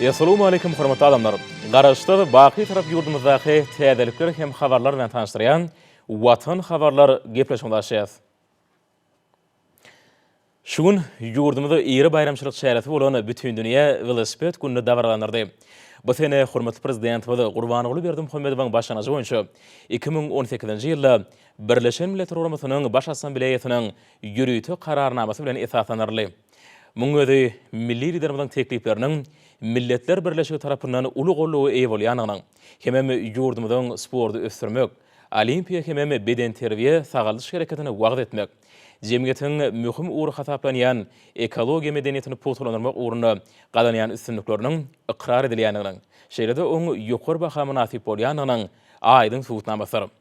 Essalawmaleýkim hormatly adamlar! Garaşsyz, baky Tarap ýurdumyzdaky täzelikler hem habarlar bilen tanyşdyrýan Watan habarlar gepleşigimizi açýas. Şu gün ýurdumyzda iri baýramçylyk çäresi bolan Bütindünýä welosiped gününi dabaralandyrdy. Bu sene hormatly Prezidentimiz Gurbanguly Berdimuhamedowyň başlangyjy boýunça 2018-nji ýylda Birleşen Milletler Guramasynyň Baş Assambleýasynyň ýörite Kararnamasy bilen esaslandyryldy. Munuň özi milli Liderimiziň teklipleriniň Milletler Birleşigi tarapyndan uly goldawa eýe bolýandygynyň hemem ýurdumyzyň sporty ösdürmek, olimpiýa hemem bedenterbiýe-sagaldyş hereketini wagyz etmek, jemgyýetiň möhüm ugry hasaplanýan ekologiýa medeniýetini pugtalandyrmak ugrunda gazanýan üstünlikleriniň ykrar edilýändiginiň, şeýle-de oň ýokary baha mynasyp bolýandygynyň aýdyň subutnamasydyr.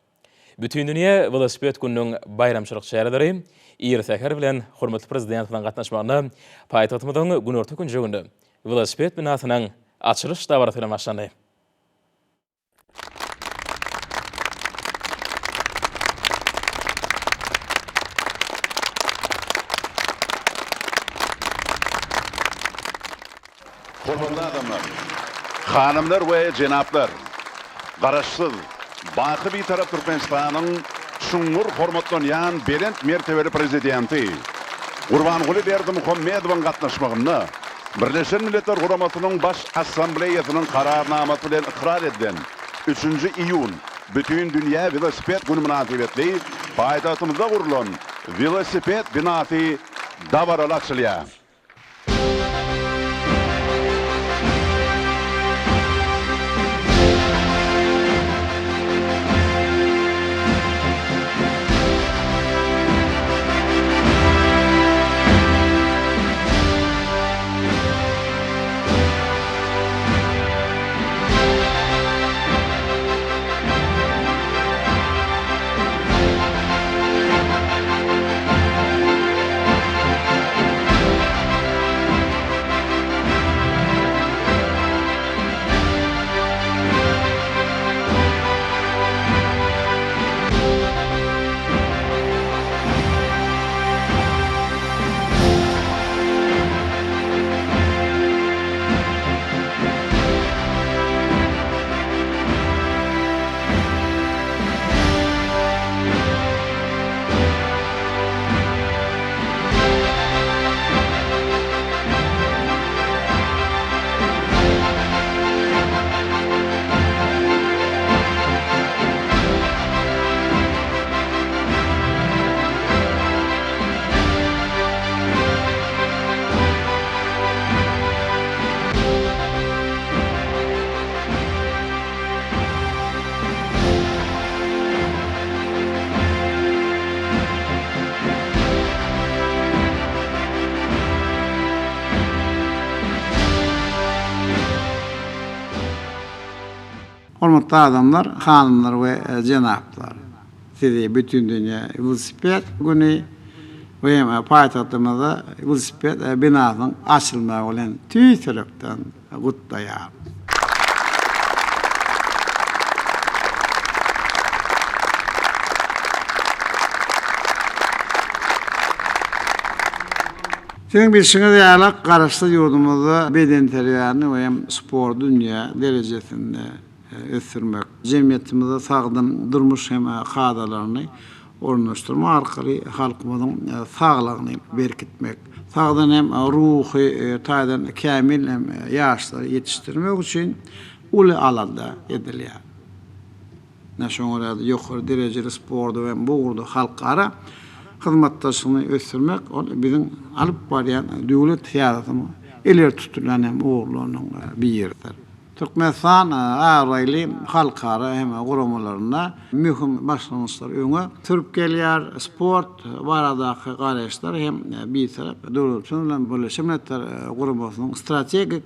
Bütindünýä welosiped gününiň baýramçylyk çäreleri ir säher bilen hormatly Prezidentimiziň gatnaşmagynda paýtagtymyzyň günorta künjeginde welosiped binasynyň açylyş dabarasy bilen başlandy. Hormatly adamlar, hanymlar we jenaplar! Garaşsyz, baky Bitarap Türkmenistanyň çuňňur hormatlanýan belent mertebeli Prezidenti Gurbanguly Berdimuhamedowyň gatnaşmagynda Birleşen Milletler Guramasynyň Baş Assambleýasynyň Kararnamasy bilen ykrar edilen üçünji iýun Bütindünýä welosiped güni mynasybetli paýtagtymyzda gurlan welosiped binasy dabaraly açylýar. Hormatly adamlar, hanymlar we jenaplar! Sizi Bütindünýä welosiped güni we hem paýtagtymyzda welosiped binasynyň açylmagy bilen tüýs ýürekden gutlaýaryn. Siziň bilşiňiz ýaly, Garaşsyz ýurdumyzda bedenterbiýäni we hem sporty dünýä derejesinde ösdürmek, jemgyýetimizde sagdyn durmuş hem kadalaryny ornaşdyrmak arkaly halkymyzyň saglygyny berkitmek, sagdyn hem ruhy taýdan kämil hem ýaşlary ýetişdirmek üçin uly alada edilýär. Ine, şoňa görä-de ýokary derejeli sporty we bu ugurda halkara hyzmatdaşlygyny ösdürmek ol biziň alyp barýan döwlet syýasatynyň ileri tutulýan hem ugurlarynyň biridir. Türkmenistan abraýly halkara hem guramalarynda möhüm başlangyçlary öňe sürüp gelýär. Sport baradaky garaýyşlar hem Bitarap döwletimiz bilen Birleşen Milletler Guramasynyň strategik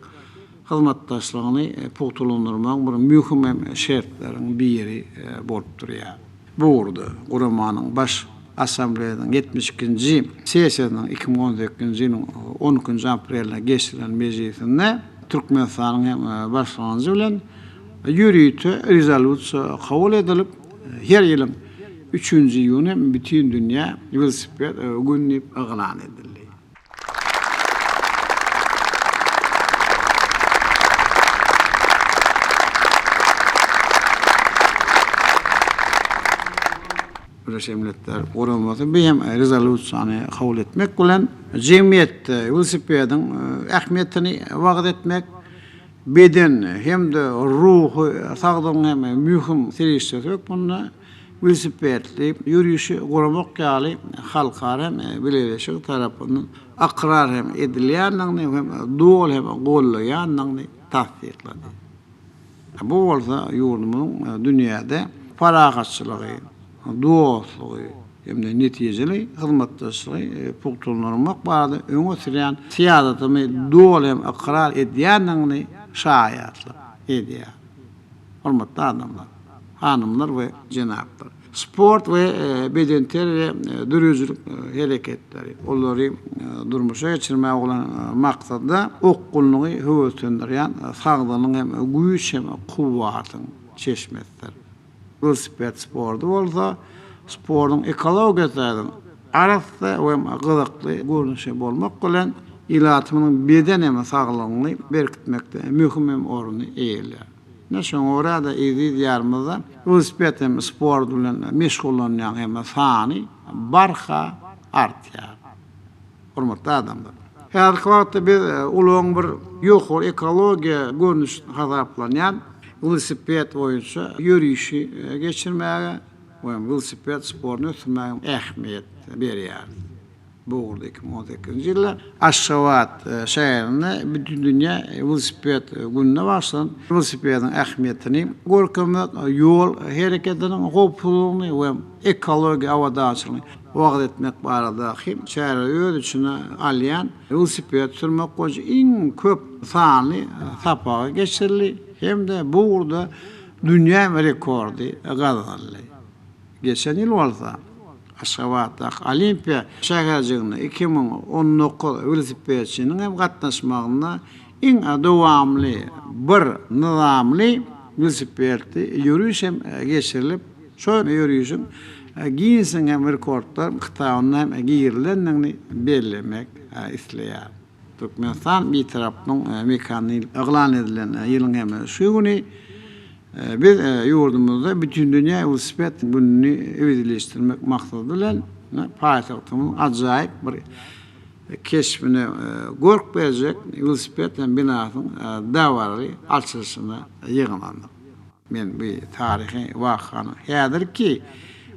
hyzmatdaşlygyny pugtalandyrmagyň bir möhüm hem şertleriň biri bolup durýar. Bu ugurda guramanyň Baş Assambleýasynyň 72-nji sessiýasynyň 2018-nji ýylyň on ikinji aprelinde geçirilen mejlisinde Türkmenistanyň hem başlangyjy bilen ýörite rezolýusiýa kabul edilip, her ýylyň üçünji iýuny Bütindünýä welosiped güni diýip yglan edildi. Birleşen Milletler Guramasy bu hem rezolýusiýany kabul etmek bilen, jemgyýetde welosipediň ähmiýetini wagyz etmek, beden hem-de ruhy saglygyň hem möhüm serişdesi hökmünde welosipedli ýörişi guramak ýaly halkara hem bileleşigi tarapyndan ykrar hem edilýändigini hem doly hem goldaýandygyny tassyklady. Bu bolsa ýurdumyzyň dünýäde parahatçylygy, dostlugy hem-de netijeli hyzmatdaşlygy pugtalandyrmak barada öňe sürýän syýasatyny doly hem ykrar edýändigini şaýatlyk edýär. Hormatly adamlar, hanymlar we jenaplar! Sport we bedenterbiýe döredijilik hereketleri, olary durmuşa geçirmäge bolan maksatda okgunlygy höweslendirýän sagdynlygyň hem güýç hem kuwwatyň çeşmesidir. Welosiped sporty bolsa sportuň ekologiýa taýdan arassa we gyzykly görnüşi bolmak bilen, ilatymyzyň beden hem saglygyny berkitmekde möhüm hem orny eýeleýär. Ine, şoňa görä-de, eziz Diýarymyzda welosiped hem sport bilen meşgullanýan hem sany barha artýar. Hormatly adamlar! Häzirki wagtda biz ulagyň bir ýokary ekologiýa görnüşi hasaplanýan welosiped boýunça ýörişi geçirmäge we welosiped sportuny ösdürmäge ähmiýet berýäris. Bu ugurda 2018-nji ýylda Aşgabat şäherinde Bütindünýä welosiped gününe bagyşlanyp, welosipediň ähmiýetini görkezmek, ýol hereketiniň howpsuzlygyny we ekologiýa abadançylygyny wagyz etmek baradaky çäreleri öz içine alýan welosiped sürmek boýunça iň köp sanly sapagy geçirildi hem-de bu ugurda dünýä rekordy gazanyldy. Geçen ýyl bolsa, Aşgabatdaky Olimpiýa şäherjiginde 2019 welosipedçiniň hem gatnaşmagynda iň dowamly bir nyzamly welosipedli ýöriş hem geçirilip, şol ýörişiň Ginnesiň hem rekordlar kitabyna hem girilendigini bellemek isleýärin. Türkmenistan Bitaraplygyň mekany diýlip yglan edilen ýylyň hem şu güni biz ýurdumyzda Bütindünýä welosiped gününi ebedileşdirmek maksady bilen paýtagtymyzyň ajaýyp bir keşbine görk berjek welosiped binasynyň dabaraly açylyşyna ýygnandyk. Men bu taryhy wakanyň häzirki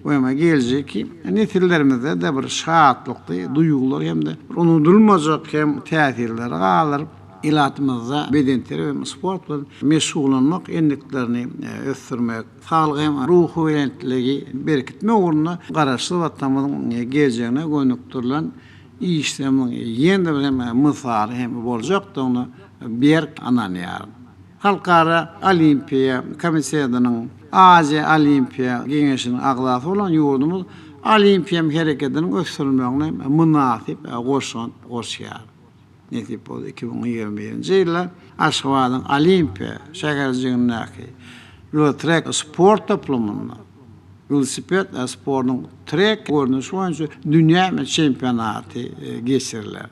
we geljekki nesillerimizde-de bir şatlykly duýgular hem-de bir unudylmajak hem täsirleri galdyryp, ilatymyzda bedenterbiýe hem sport bilen meşgullanmak endiklerini ösdürmek, saglyk hem ruhubelentligi berkitmek ugrunda Garaşsyz Watanymyzyň geljegine gönükdirilen işlerimiziň ýene-de bir hem mysaly hem boljakdygyna berk ynanýaryn. Halkara Olimpiýa komitetiniň, Aziýa Olimpiýa geňeşiniň agzasy bolan ýurdumyz Olimpiýa hereketiniň ösdürilmegine mynasyp goşant goşýar. Nesip bolsa, 2021-nji ýylda Aşgabadyň Olimpiýa şäherjigindäki welotrek sport toplumynda welosiped sportunyň trek görnüşi boýunça dünýä çempionaty geçiriler.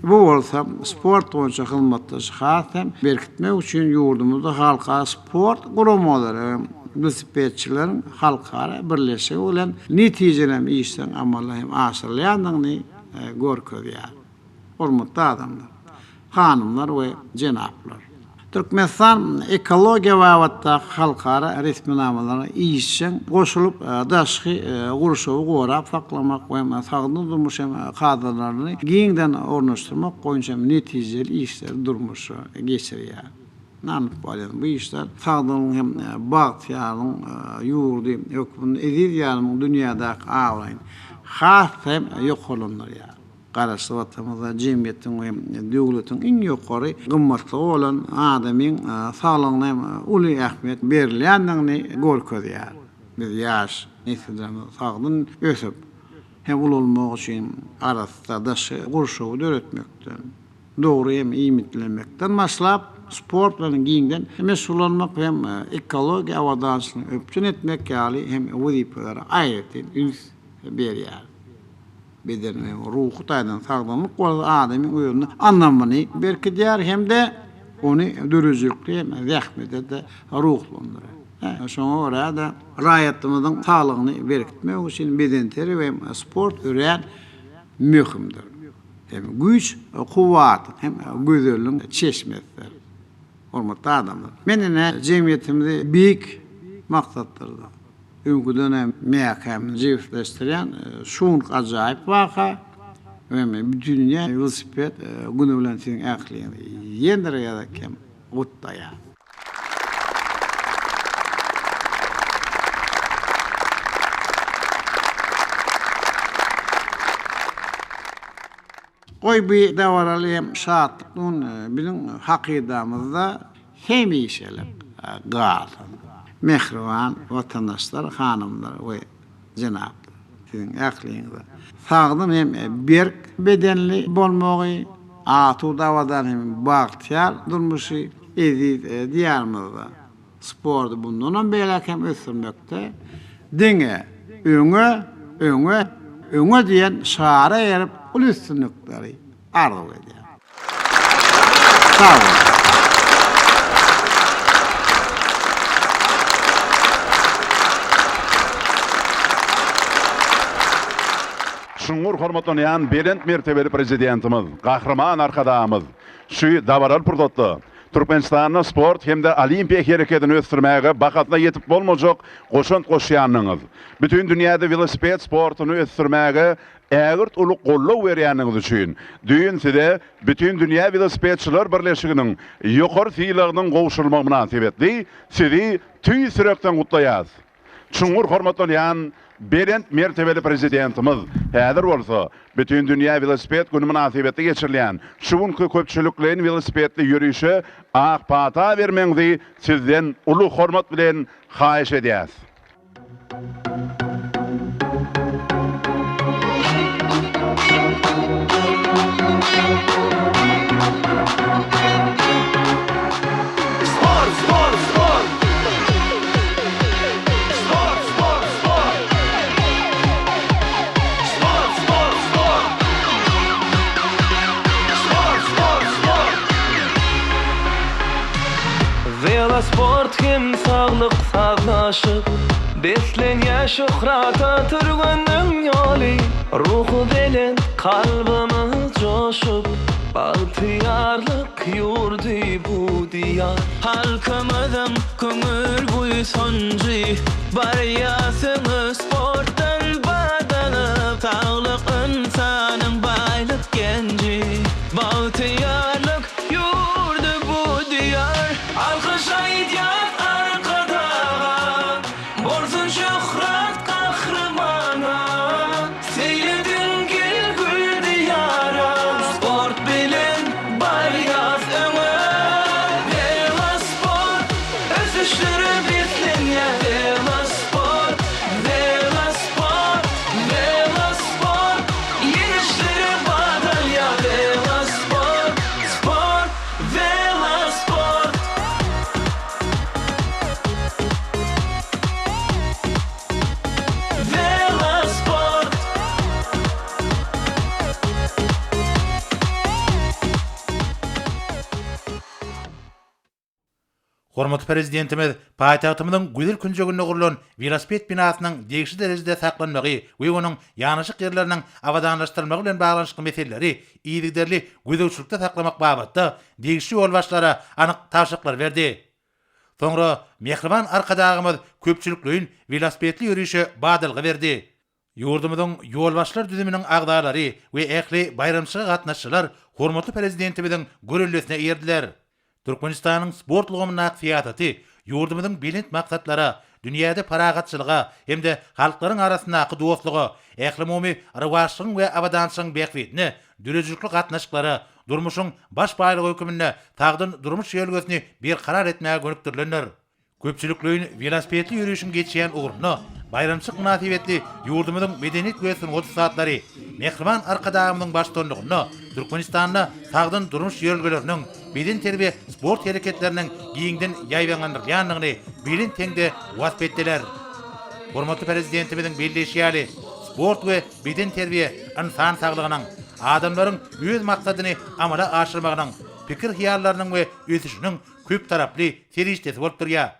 Bu bolsa sport boýunça hyzmatdaşlygy has hem berkitmek üçin ýurdumyzda halkara sport guramalary we welosipedçileriň halkara birleşigi bilen netijeli işleriň amala hem aşyrylýandygyny görkezýär. Hormatly adamlar, hanymlar we jenaplar! Türkmenistan ekologiýa babatdaky halkara resminamalaryna işjeň goşulyp, daşky gurşawy gorap saklamak we sagdyn durmuş kadalaryny giňden ornaşdyrmak boýunça netijeli işleri durmuşa geçirýär. Ynanyp barýan bu işler sagdynlygyň hem bagtyýarlygyň ýurdy hökmünde eziz Diýarymyzyň dünýädäki abraýyny has hem ýokarlandyrýar. Garaşsyz Watanymyzda jemgyýetiň we döwletiň iň ýokary gymmatlygy bolan adamyň saglygyna hem uly ähmiýet berilýändigini görkezýär. Biz ýaş nesillerimiz sagdyn ösüp hem ulalmagy üçin arassa daşky gurşawy döretmekden, dogry hem iýmitlenmekden başlap, sport bilen giňden meşgullanmak hem ekologiýa abadançylygyny üpjün etmek ýaly hem wezipelere aýratyn üns berýär. Beden we ruhy taýdan sagdynlyk bolsa adamyň özüne ynamyny berkidýär hem-de ony döredijilikli hem zähmete-de ruhlandyrýar. Şoňa görä-de, raýatymyzyň saglygyny berkitmek üçin bedenterbiýe hem sport örän möhümdir. Hem güýç, kuwwatyň hem gözelligiň çeşmesidir. Hormatly adamlar! Men ine jemgyýetimizi beýik maksatlarda öňküden hem mäkäm jebisleşdirýän şu günki ajaýyp waka hem Bütindünýä welosiped güni bilen siziň ähliňizi ýene bir gezek hem gutlaýan. Goý, bu dabaraly hem şatlykly gün biziň hakydamyzda hemişelik galsyn. Mähriban watandaşlar, hanymlar we jenaplar, siziň ähliňize sagdyn hem berk bedenli bolmagy, asuda, abadan hem bagtyýar durmuşy eziz Diýarymyzda sporty mundanam beýläk hem ösdürmekde diňe öňe, öňe, öňe diýen şygara eýerip uly üstünlikleri arzuw edýän. Sag boluň! Çuňňur hormatlanýan belent mertebeli Prezidentimiz Gahryman Arkadagymyz şu dabaraly pursatda Türkmenistanda sport hem-de olimpiýa hereketini ösdürmäge bahasyna ýetip bolmajak goşant goşýandygyňyz, bütin dünýäde welosiped sportuny ösdürmäge ägirt uly goldaw berýändigiňiz üçin düýn Size Bütindünýä welosipedçiler birleşiginiň ýokary sylagynyň gowşurylmagy mynasybetli Sizi tüýs ýürekden gutlaýarys. Çuňňur hormatlanýan belent mertebeli Prezidentimiz häzir bolsa Bütindünýä welosiped güni mynasybetli geçirilýän şu günki köpçülikleýin welosipedli ýörişe ak pata bermegiňizi Sizden uly hormat bilen haýyş edýäs. Sport, sport, sport! Sport, sport, sport! Sport, sport, sport! Sport, sport, sport! Welosport hem saglyk sazlaşyp, Beslenýär şöhrata türgeniň ýoly. Ruhubelent kalbymyz joşup, Bagtyýarlyk ýurdy bu Diýar. Halkymyzyň köňül buýsanjy, Barýas öňe sportdan bat alyp. Saglyk ynsanyň baýlyk genji, Bagtyýarlyk ýurdy bu Diýar. Alkyş aýdýas Arkadaga, Bolsun şöhrat Gahrymana. Seýlediň gel gül Diýara, Sport bilen barýas öňe. Welosport ösüşlere beslenýär. Welosport, welosport, welosport ýeňişlere bat alýar. Welosport, sport, welosport. Welosport. Hormatly Prezidentimiz paýtagtymyzyň gözel künjeginde gurlan welosiped binasynyň degişli derejede saklanmagy we onuň ýanaşyk ýerleriniň abadanlaşdyrylmagy bilen baglanyşykly meseleleri yzygiderli gözegçilikde saklamak babatda degişli ýolbaşçylara anyk tabşyryklary berdi. Soňra mähriban Arkadagymyz köpçülikleýin welosipedli ýörişe badalga berdi. Ýurdumyzyň ýolbaşçylar düzüminiň agzalary we ähli baýramçylyga gatnaşyjylar hormatly Prezidentimiziň göreldesine eýerdiler. Türkmenistanyň sport ulgamyndaky syýasaty ýurdumyzyň belent maksatlara, dünýäde parahatçylyga hem-de halklaryň arasyndaky dostluga, ählumumy rowaçlygyň we abadançylygyň bähbidine döredijilikli gatnaşyklara, durmuşyň baş baýlygy höküminde sagdyn durmuş ýörelgesini berkarar etmäge gönükdirilendir. Köpçülikleýin welosipedli ýörişiň geçýän ugrunda baýramçylyk mynasybetli ýurdumyzyň medeniýet we sungat ussatlary, mähriban Arkadagymyzyň baştutanlygynda Türkmenistanda sagdyn durmuş ýörelgeleriniň, bedenterbiýe-sport hereketleriniň giňden ýaýbaňlandyrylýandygyny belent heňde wasp etdiler. Hormatly Prezidentimiziň belleýşi ýaly, sport we Bedenterbiýe ynsan saglygynyň, adamlaryň öz maksadyny amala aşyrmagynyň, pikir-hyýallarynyň we ösüşiniň köptaraply serişdesi bolup durýar.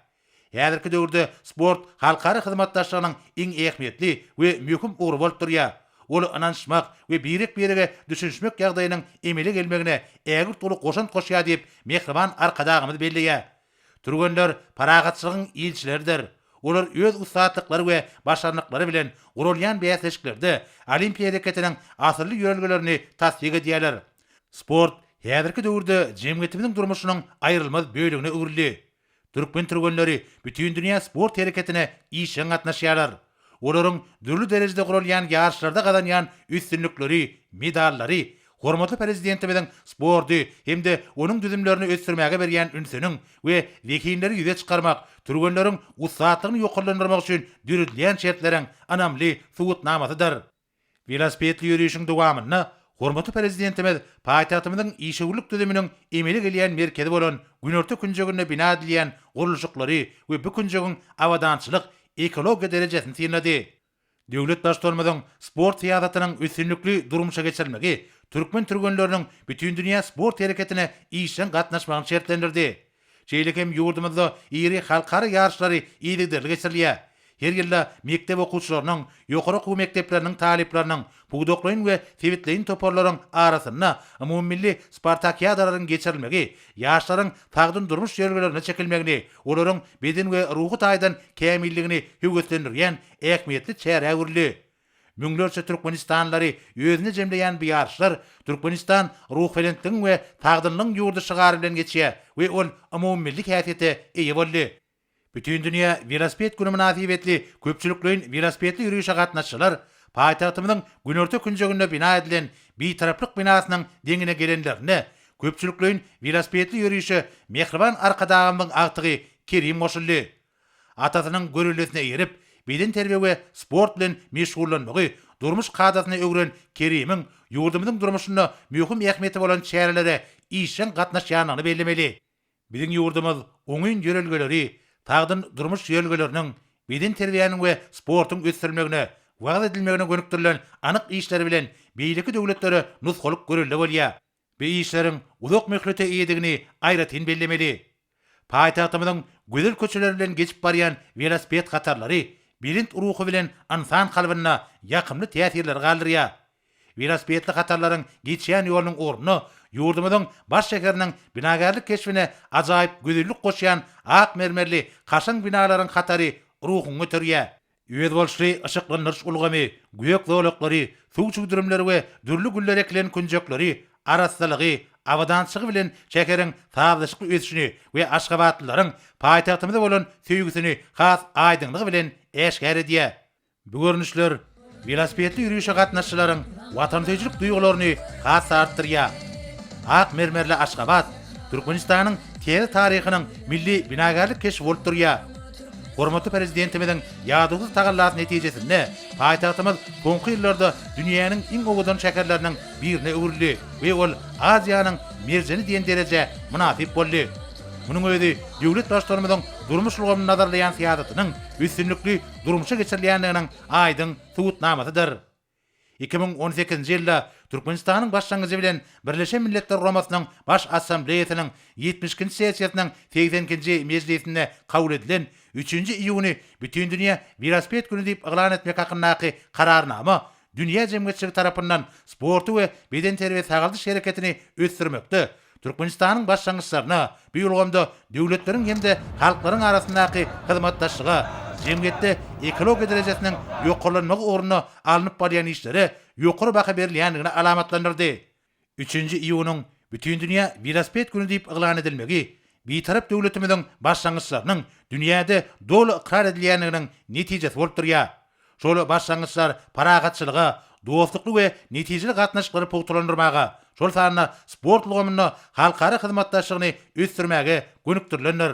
Häzirki döwürde sport halkara hyzmatdaşlygynyň iň ähmiýetli we möhüm ugry bolup durýar. Ol ynanyşmak we birek-birege düşünişmek ýagdaýynyň emele gelmegine ägirt uly goşant goşýar diýip, mähriban Arkadagymyz belleýär. Türgenler parahatçylygyň ilçileridir. Olar öz ussatlyklary we başarnyklary bilen guralýan bäsleşiklerde Olimpiýa hereketiniň asylly ýörelgelerini tassyk edýärler. Sport häzirki döwürde jemgyýetimiziň durmuşynyň aýrylmaz bölegine öwrüldi. Türkmen türgenleri bütindünýä sport hereketine işjeň gatnaşýarlar. Olaryň dürli derejede guralýan ýaryşlarda gazanýan üstünlikleri, medallary hormatly Prezidentimiziň sporty hem-de onuň düzümlerini ösdürmäge berýän ünsüniň we zehinleri ýüze çykarmak, türgenleriň ussatlygyny ýokarlandyrmak üçin döredilýän şertleriň ynamly subutnamasydyr. Welosipedli ýörişiň dowamynda hormatly Prezidentimiz paýtagtymyzyň işewürlik düzüminiň emele gelýän merkezi bolan günorta künjeginde bina edilýän gurluşyklary we bu künjegiň abadançylyk, ekologiýa derejesini synlady. Döwlet Baştutanymyzyň sport syýasatynyň üstünlikli durmuşa geçirilmegi türkmen türgenleriniň bütindünýä sport hereketine işjeň gatnaşmagyny şertlendirdi. Şeýle hem ýurdumyzda iri halkara ýaryşlary yzygiderli geçirilýär. Her ýylda mekdep okuwçylarynyň, ýokary okuw mekdepleriniň talyplarynyň, pudaklaýyn we sebitleýin toparlaryň arasynda umumymilli spartakiadalaryň geçirilmegi ýaşlaryň sagdyn durmuş ýörelgelerine çekilmegini, olaryň beden we ruhy taýdan kämilligini höweslendirýän ähmiýetli çärä öwrüldi. Müňlerçe türkmenistanlylary özünde jemleýän bu ýaryşlar Türkmenistan ruhubelentligiň we sagdynlygyň ýurdy şygary bilen geçýär we ol umumymilli häsiýete eýe boldy. Bütindünýä welosiped güni mynasybetli köpçülikleýin welosipedli ýörişe gatnaşyjylar paýtagtymyzyň günorta künjeginde bina edilen Bitaraplyk binasynyň deňine gelenlerinde köpçülikleýin welosipedli ýörişe mähriban Arkadagymyzyň agtygy Kerim goşuldy. Atasynyň göreldesine eýerip, bedenterbiýe we sport bilen meşgullanmagy durmuş kadasyna öwren Kerimiň ýurdumyzyň durmuşynda möhüm ähmiýeti bolan çärelere işjeň gatnaşýandygyny bellemeli. Biziň ýurdumyz oňyn ýörelgeleri, sagdyn durmuş ýörelgeleriniň, bedenterbiýäniň we sportuň ösdürilmegine, wagyz edilmegine gönükdirilen anyk işleri bilen beýleki döwletlere nusgalyk görelde bolýar. Bu işleriň uzak möhlete eýedigini aýratyn bellemeli. Paýtagtymyzyň gözel köçeleri bilen geçip barýan welosiped hatarlary belent ruhy bilen ynsan kalbynda ýakymly täsirleri galdyrýar. Welosipedli hatarlaryň geçýän ýolunyň ugrunda ýurdumyzyň baş şäheriniň binagärlik keşbine ajaýyp gözellik goşýan ak mermerli kaşaň binalaryň hatary ruhuňy göterýär. Özboluşly yşyklandyryş ulgamy, gök zolaklary, suw çüwdürimleri we dürli güller ekilen künjekleri arassalygy, abadançylygy bilen şäheriň sazlaşykly ösüşini we aşgabatlylaryň paýtagtymyza bolan söýgüsini has aýdyňlygy bilen äşgär edýär. Bu görnüşler welosipedli ýörişe gatnaşyjylaryň watansöýüjilik duýgularyny has-da artdyrýar. Ak mermerli Aşgabat Türkmenistanyň täze taryhynyň milli binagärlik keşbi bolup durýar. Hormatly Prezidentimiziň ýadawsyz tagallasy netijesinde paýtagtymyz soňky ýyllarda dünýäniň iň owadan şäherleriniň birine öwrüldi we ol Aziýanyň merjeni diýen derejä mynasyp boldy. Munuň özi döwlet Baştutanymyzyň durmuş ulgamyny nazarlaýan syýasatynyň üstünlikli durmuşa geçirilýändiginiň aýdyň subutnamasydyr. 2018-nji ýylda Türkmenistanyň başlangyjy bilen Birleşen Milletler Guramasynyň Baş Assambleýasynyň 72-nji sessiýasynyň 82-nji mejlisinde kabul edilen Üçünji iýuny Bütindünýä welosiped güni diýip yglan etmek hakyndaky Kararnama dünýä jemgyýetçiligi tarapyndan sporty we bedenterbiýe-sagaldyş hereketini ösdürmekde Türkmenistanyň başlangyçlaryna, bu ulgamda döwletleriň hem-de halklaryň arasyndaky hyzmatdaşlyga, jemgyýetde ekologiýa derejesiniň ýokarlanmagy ugrunda alnyp barylýan işlere ýokary baha berilýändigini alamatlandyrdy. Üçünji iýunyň Bütindünýä welosiped güni diýip yglan edilmegi Bitarap döwletimiziň başlangyçlarynyň dünýäde doly ykrar edilýändiginiň netijesi bolup durýar. Şol başlangyçlar parahatçylyga, dostlukly we netijeli gatnaşyklary pugtalandyrmaga, şol sanda sport ulgamynda halkara hyzmatdaşlygyny ösdürmäge gönükdirilendir.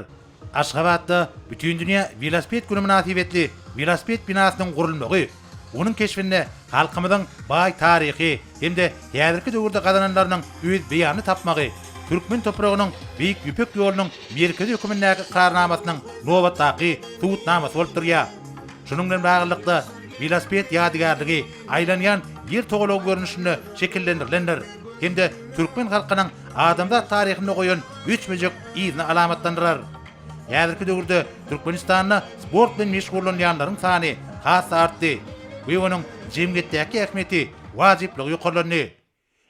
Aşgabatda Bütindünýä welosiped güni mynasybetli welosiped binasynyň gurulmagy onuň keşbinde halkymyzyň baý taryhy hem-de häzirki döwürde gazananlarynyň öz beýanyny tapmagy türkmen topragynyň Beýik Ýüpek ýolunyň merkezi hökümindäki ykrarnamasynyň nobatdaky subutnamasy bolup durýar. Şunuň bilen baglylykda, welosiped ýadygärligi aýlanýan Ýer togalagy görnüşinde şekillendirilendir hem-de türkmen halkynyň adamzat taryhynda goýan öçmejek yzyny alamatlandyrar. Häzirki döwürde. Türkmenistanda sport bilen meşgullanýanlaryň sany has-da artdy we onuň jemgyýetdäki ähmiýeti, wajyplygy ýokarlandy.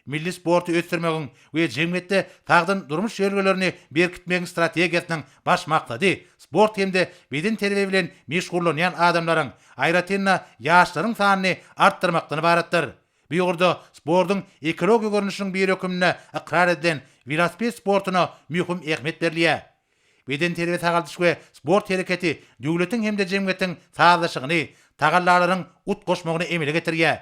Milli sporty ösdürmegiň we jemgyýetde sagdyn durmuş ýörelgelerini berkitmegiň strategiýasynyň baş maksady sport hem-de bedenterbiýe bilen meşgullanýan adamlaryň, aýratyn-da, ýaşlaryň sanyny artdyrmakdan ybaratdyr. Bu ugurda sportuň ekologiýa görnüşiniň biri hökmünde ykrar edilen welosiped sportuna möhüm ähmiýet berilýär. Bedenterbiýe-sagaldyş we sport hereketi döwletiň hem-de jemgyýetiň sazlaşygyny, tagallalaryň utgaşmagyny emele getirýär.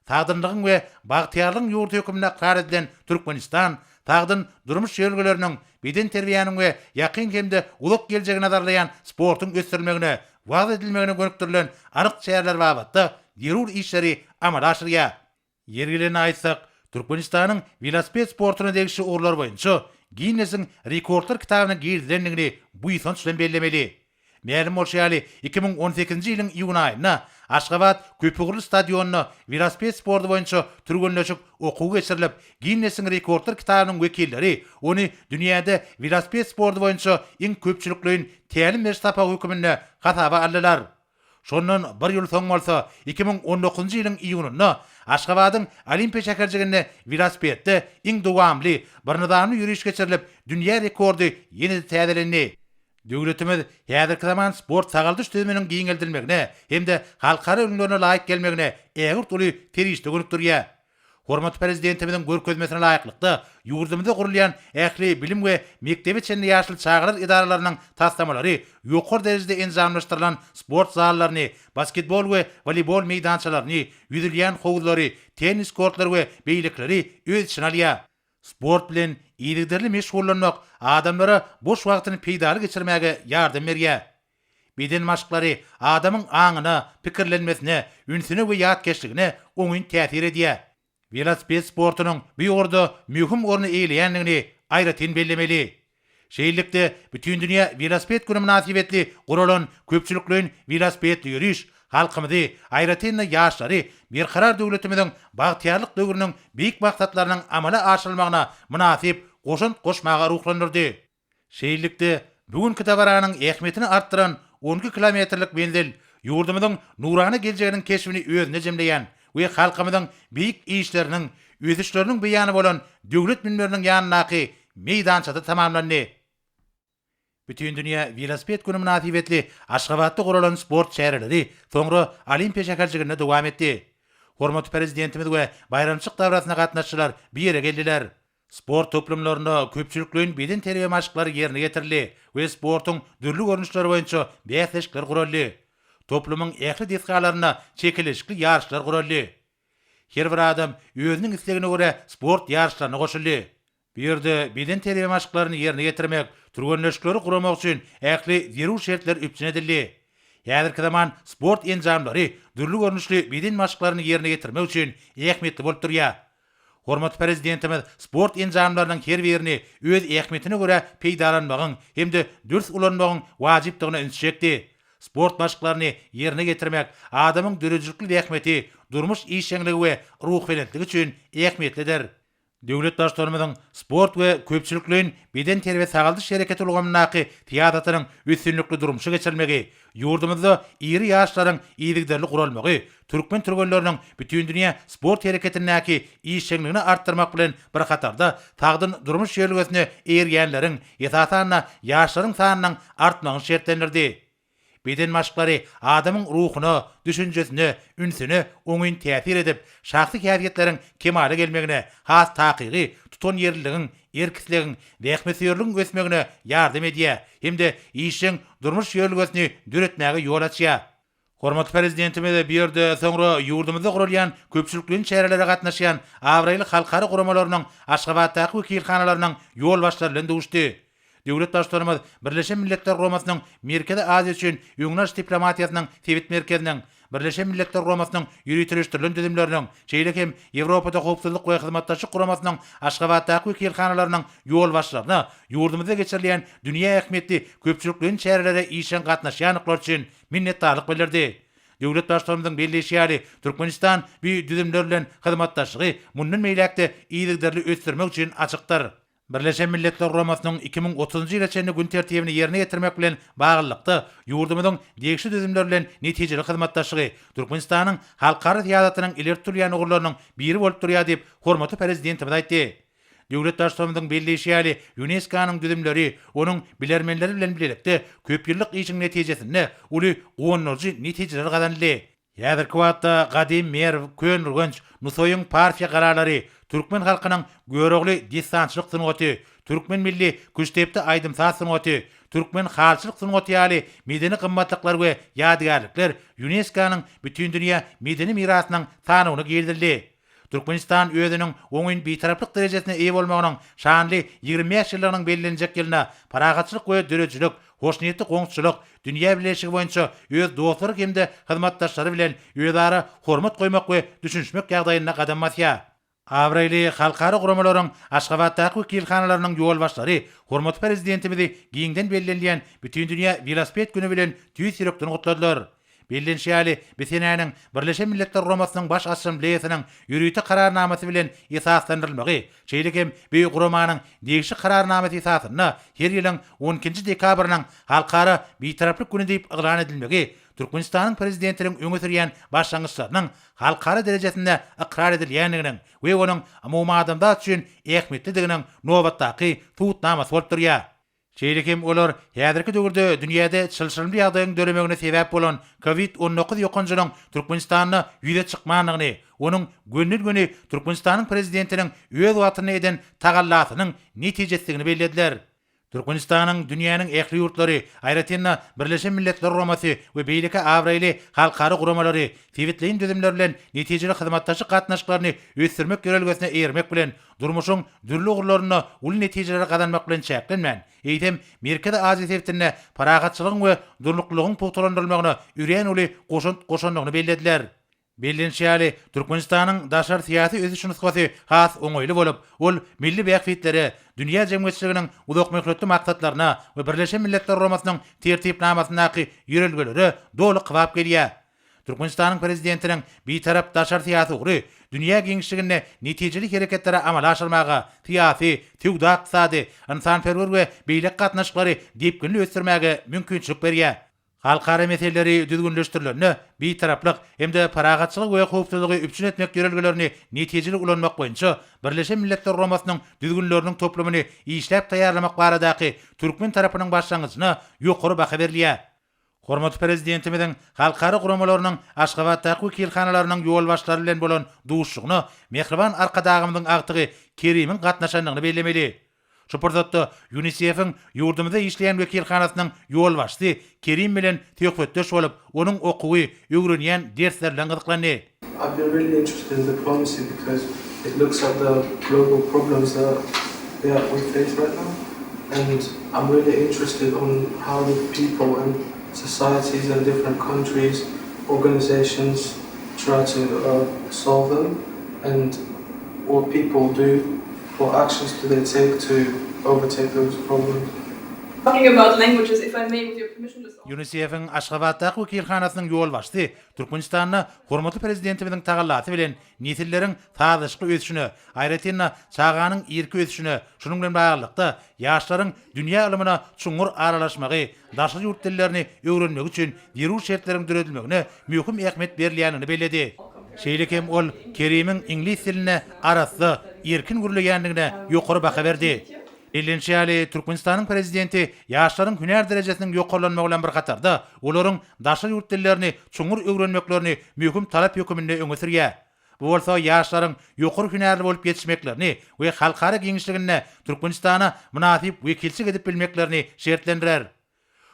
Sagdynlygyň we bagtyýarlygyň ýurdy hökmünde ykrar edilen Türkmenistan sagdyn durmuş ýörelgeleriniň, bedenterbiýäniň we ýakyn hem-de uzak geljegi nazarlaýan sportuň ösdürilmegine, wagyz edilmegine gönükdirilen anyk çäreler babatda zerur işleri amala aşyrýar. Ýeri gelende aýtsak, Türkmenistanyň welosiped sportuna degişli ugurlar boýunça Ginnesiň rekordlar kitabyna girizilendigini buýsanç bilen bellemeli. Mälim bolşy ýaly, 2018-nji ýylyň iýun aýynda Aşgabat köpugurly stadionynda welosiped sporty boýunça türgenleşik okuwy geçirilip, Ginnesiň rekordlar kitabynyň wekilleri ony dünýäde welosiped sporty boýunça iň köpçülikleýin tälim beriş sapagy höküminde hasaba aldylar. Şondan bir ýyl soň bolsa, 2019-njy ýylyň iýunynda Aşgabadyň Olimpiýa şäherjiginde welosipedde iň dowamly, birnyzamly ýöriş geçirilip, dünýä rekordy ýene-de täzelendi. Döwletimiz häzirki zaman sport-sagaldyş düzüminiň giňeldilmegine hem-de halkara ülňülerine laýyk gelmegine ägirt uly serişde gönükdirýär. Hormatly Prezidentimiziň görkezmesine laýyklykda, ýurdumyzda gurulýan ähli bilim we mekdebe çenli ýaşly çagalar edaralarynyň taslamalary ýokary derejede enjamlaşdyrylan sport zallaryny, basketbol we woleýbol meýdançalaryny, ýüzülýän howuzlary, tennis kortlary we beýlekileri öz içine alýar. Sport bilen yzygiderli meşgullanmak adamlara boş wagtyny peýdaly geçirmäge ýardam berýär. Beden maşklary adamyň aňyna, pikirlenmesine, ünsüne we ýatkeşligine oňyn täsir edýär. Welosiped sportunyň bu ugurda möhüm orny eýeleýändigini aýratyn bellemeli. Şeýlelikde, Bütindünýä welosiped güni mynasybetli guralan köpçülikleýin welosipedli ýöriş halkymyzy, aýratyn-da ýaşlary Berkarar döwletimiziň bagtyýarlyk döwrüniň beýik maksatlarynyň amala aşyrylmagyna mynasyp goşant goşmaga ruhlandyrdy. Şeýlelikde, bu günki dabaranyň ähmiýetini artdyran 12 kilometrlik menzil ýurdumyzyň nurana geljeginiň keşbini özünde jemleýän we halkymyzyň beýik işleriniň, ösüşleriniň beýany bolan Döwlet münberiniň ýanyndaky meýdançada tamamlandy. Bütindünýä welosiped güni mynasybetli Aşgabatda guralan sport çäreleri soňra Olimpiýa şäherjiginde dowam etdi. Hormatly Prezidentimiz we baýramçylyk dabarasyna gatnaşyjylar bu ýere geldiler. Sport toplumlarynda köpçülikleýin bedenterbiýe maşklary ýerine ýetirildi we sportuň dürli görnüşleri boýunça bäsleşikler guraldy. Toplumyň ähli desgalarynda çekeleşikli ýaryşlar guraldy. Her bir adam özüniň islegine görä sport ýaryşlaryna goşuldy. Bu ýerde bedenterbiýe maşklaryny ýerine ýetirmek, türgenleşikleri guramak üçin ähli zerur şertler üpjün edildi. Häzirki zaman sport enjamlary dürli görnüşli beden maşklaryny ýerine ýetirmek üçin ähmiýetli bolup durýar. Hormatly Prezidentimiz sport enjamlarynyň her birini öz ähmiýetine görä peýdalanmagyň hem-de dürs ulanmagyň wajypdygyna ünsi çekdi. Sport maşklaryny ýerine ýetirmek adamyň döredijilikli zähmeti, durmuş işjeňligi we ruhubelentligi üçin ähmiýetlidir. Döwlet Baştutanymyzyň sport we köpçülikleýin bedenterbiýe-sagaldyş hereketi ulgamyndaky syýasatynyň üstünlikli durmuşa geçirilmegi, ýurdumyzda iri ýaryşlaryň yzygiderli guralmagy türkmen türgenleriniň bütindünýä sport hereketindäki işjeňligini artdyrmak bilen bir hatarda, sagdyn durmuş ýörelgesine eýerýänleriň, esasan-da, ýaşlaryň sanynyň artmagyny şertlendirdi. Beden maşklary adamyň ruhuna, düşünjesine, ünsüne oňyn täsir edip, şahsy häsiýetleriň kemala gelmegine, has takygy, tutanýerliligiň, erk-islegiň, zähmetsöýerligiň ösmegine ýardam edýär hem-de işjeň durmuş ýörelgesini döretmäge ýol açýar. Hormatly Prezidentimiz bu ýerde soňra ýurdumyzda guralýan köpçülikleýin çärelere gatnaşýan abraýly halkara guramalarynyň Aşgabatdaky wekilhanalarynyň ýolbaşçylary bilen duşdy. Döwlet Baştutanymyz Birleşen Milletler Guramasynyň Merkezi Aziýa üçin öňüni alyş diplomatiýasynyň sebit merkeziniň, Birleşen Milletler Guramasynyň ýöriteleşdirilen düzümleriniň, şeýle hem Ýewropada Howpsuzlyk we Hyzmatdaşlyk Guramasynyň Aşgabatdaky wekilhanalarynyň ýolbaşçylaryna ýurdumyzda geçirilýän dünýä ähmiýetli köpçülikleýin çärelere işjeň gatnaşýandyklary üçin minnetdarlyk bildirdi. Döwlet Baştutanymyzyň belleýşi ýaly, Türkmenistan bu düzümler bilen hyzmatdaşlygy mundan beýläk-de yzygiderli ösdürmek üçin açykdyr. Birleşen Milletler Guramasynyň 2030-njy ýyla çenli gün tertibini ýerine ýetirmek bilen baglylykda, ýurdumyzyň degişli düzümler bilen netijeli hyzmatdaşlygy Türkmenistanyň halkara syýasatynyň ileri tutulýan ugurlarynyň biri bolup durýar diýip, hormatly Prezidentimiz aýtdy. Döwlet Baştutanymyzyň belleýşi ýaly, ÝUNESKO-nyň düzümleri, onuň bilermenleri bilen bilelikde köpýyllyk işiň netijesinde uly guwandyryjy netijeler gazanyldy. Häzirki wagtda gadym Merw, Köneürgenç, Nusaýyň Parfiýa galalary, türkmen halkynyň Görogly dessançylyk sungaty, türkmen milli küştdepdi aýdym-saz sungaty, türkmen halyçylyk sungaty ýaly medeni gymmatlyklar we ýadygärlikler ÝUNESKO-nyň Bütindünýä medeni mirasynyň sanawyna girizildi. Türkmenistan özüniň oňyn Bitaraplyk derejesine eýe bolmagynyň şanly 25 ýyllygynyň bellenjek ýylynda parahatçylyk we döredijilik, hoşniýetli goňşuçylyk, dünýä bileleşigi boýunça öz dostlary hem-de hyzmatdaşlary bilen özara hormat goýmak we düşünişmek ýagdaýynda gadam basýar. Abraýly halkara guramalaryň Aşgabatdaky wekilhanalarynyň ýolbaşçylary hormatly Prezidentimizi giňden bellenilýän Bütindünýä welosiped güni bilen tüýs ýürekden gutladylar. Bellenişi ýaly, bu senäniň Birleşen Milletler Guramasynyň Baş Assambleýasynyň ýörite Kararnamasy bilen esaslandyrylmagy, şeýle hem bu guramanyň degişli Kararnamasy esasynda her ýylyň on ikinji dekabrynyň Halkara Bitaraplyk güni diýip yglan edilmegi Türkmenistanyň Prezidentiniň öňe sürýän başlangyçlarynyň halkara derejesinde ykrar edilýändiginiň we onuň umumadamzat üçin ähmiýetlidiginiň nobatdaky subutnamasy bolup durýar. Şeýle hem olar häzirki döwürde dünýäde çylşyrymly ýagdaýyň döremegine sebäp bolan Covid 19 ýokanjynyň Türkmenistanda ýüze çykmandygyny, onuň gönden-göni Türkmenistanyň Prezidentiniň öz wagtynda eden tagallasynyň netijesidigini bellediler. Türkmenistanyň dünýäniň ähli ýurtlary, aýratyn-da, Birleşen Milletler Guramasy we beýleki abraýly halkara guramalary, sebitleýin düzümler bilen netijeli hyzmatdaşlyk gatnaşyklaryny ösdürmek ýörelgesine eýermek bilen, durmuşyň dürli ugurlarynda uly netijeleri gazanmak bilen çäklenmän, eýsem, Merkezi Aziýa sebitinde parahatçylygyň we durnuklylygyň pugtalandyrylmagyna örän uly goşant goşandygyny bellediler. Bellenişi ýaly, Türkmenistanyň daşary syýasy ösüş nusgasy has oňaýly bolup, ol milli bähbitlere, dünýä jemgyýetçiliginiň uzakmöhletli maksatlaryna we Birleşen Milletler Guramasynyň Tertipnamasyndaky ýörelgelere doly kybap gelýär. Türkmenistanyň Prezidentiniň Bitarap daşary syýasy ugry dünýä giňişliginde netijeli hereketleri amala aşyrmaga, syýasy, söwda-ykdysady, ynsanperwer we beýleki gatnaşyklary depginli ösdürmäge mümkinçilik berýär. Halkara meseleleri düzgünleşdirilende Bitaraplyk hem-de parahatçylygy we howpsuzlygy üpjün etmek ýörelgelerini netijeli ulanmak boýunça Birleşen Milletler Guramasynyň düzgünleriniň toplumyny işläp taýýarlamak baradaky türkmen tarapynyň başlangyjyna ýokary baha berilýär. Hormatly Prezidentimiziň halkara guramalarynyň Aşgabatdaky wekilhanalarynyň ýolbaşçylary bilen bolan duşuşygyna mähriban Arkadagymyzyň agtygy Kerimiň gatnaşandygyny bellemeli. Şu pursatda ÝUNISEF-iň ýurdumyzda işleýän wekilhanasynyň ýolbaşçysy Kerim bilen söhbetdeş bolup, onuň okuwy, öwrenýän dersleri bilen gyzyklandy. I've been really interested in diplomacy because it looks at the global problems that that we face right now and I'm really interested on how the people and societies and different countries, organizations try to solve them and what people do, what actions do they take to overtake those problems. Talking about languages, if I may, with your permission, just. UNICEF-iň Aşgabatdaky wekilhanasynyň ýolbaşçysy Türkmenistanda hormatly Prezidentimiziň tagallasy bilen nesilleriň sazlaşykly ösüşine, aýratyn-da, çaganyň irki ösüşine, şunuň bilen baglylykda, ýaşlaryň dünýä ylmyna çuňňur aralaşmagy, daşary ýurt dillerini öwrenmegi üçin zerur şertleriň döredilmegine möhüm ähmiýet berilýändigini belledi. Şeýle hem ol Kerimiň iňlis dilinde arassa, erkin gürleýändigine ýokary baha berdi. Bellenişi ýaly, Türkmenistanyň Prezidenti ýaşlaryň hünär derejesiniň ýokarlanmagy bilen bir hatarda, olaryň daşary ýurt dillerini çuňňur öwrenmeklerini möhüm talap höküminde öňe sürýär. Bu bolsa ýaşlaryň ýokary hünärli bolup ýetişmeklerini we halkara giňişliginde Türkmenistana mynasyp wekilçilik edip bilmeklerini şertlendirer.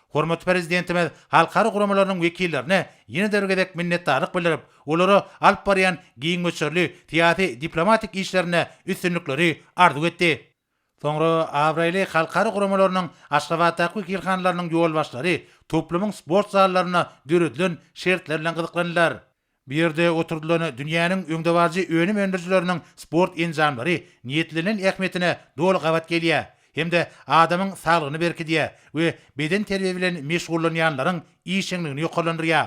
Hormatly Prezidentimiz halkara guramalarynyň wekillerine ýene-de bir gezek minnetdarlyk bildirip, olara alyp barýan giň möçberli syýasy-diplomatik işlerinde üstünlikleri arzuw etdi. Soňra abraýly halkara guramalarynyň Aşgabatdaky wekilhanalarynyň ýolbaşçylary toplumyň sport zallarynda döredilen şertler bilen gyzyklandylar. Bu ýerde oturdylan dünýäniň öňdebaryjy önüm öndürijileriniň sport enjamlary niýetlenilen ähmiýetine doly gabat gelýär hem-de adamyň saglygyny berkidýär we bedenterbiýe bilen meşgullanýanlaryň işjeňligini ýokarlandyrýar.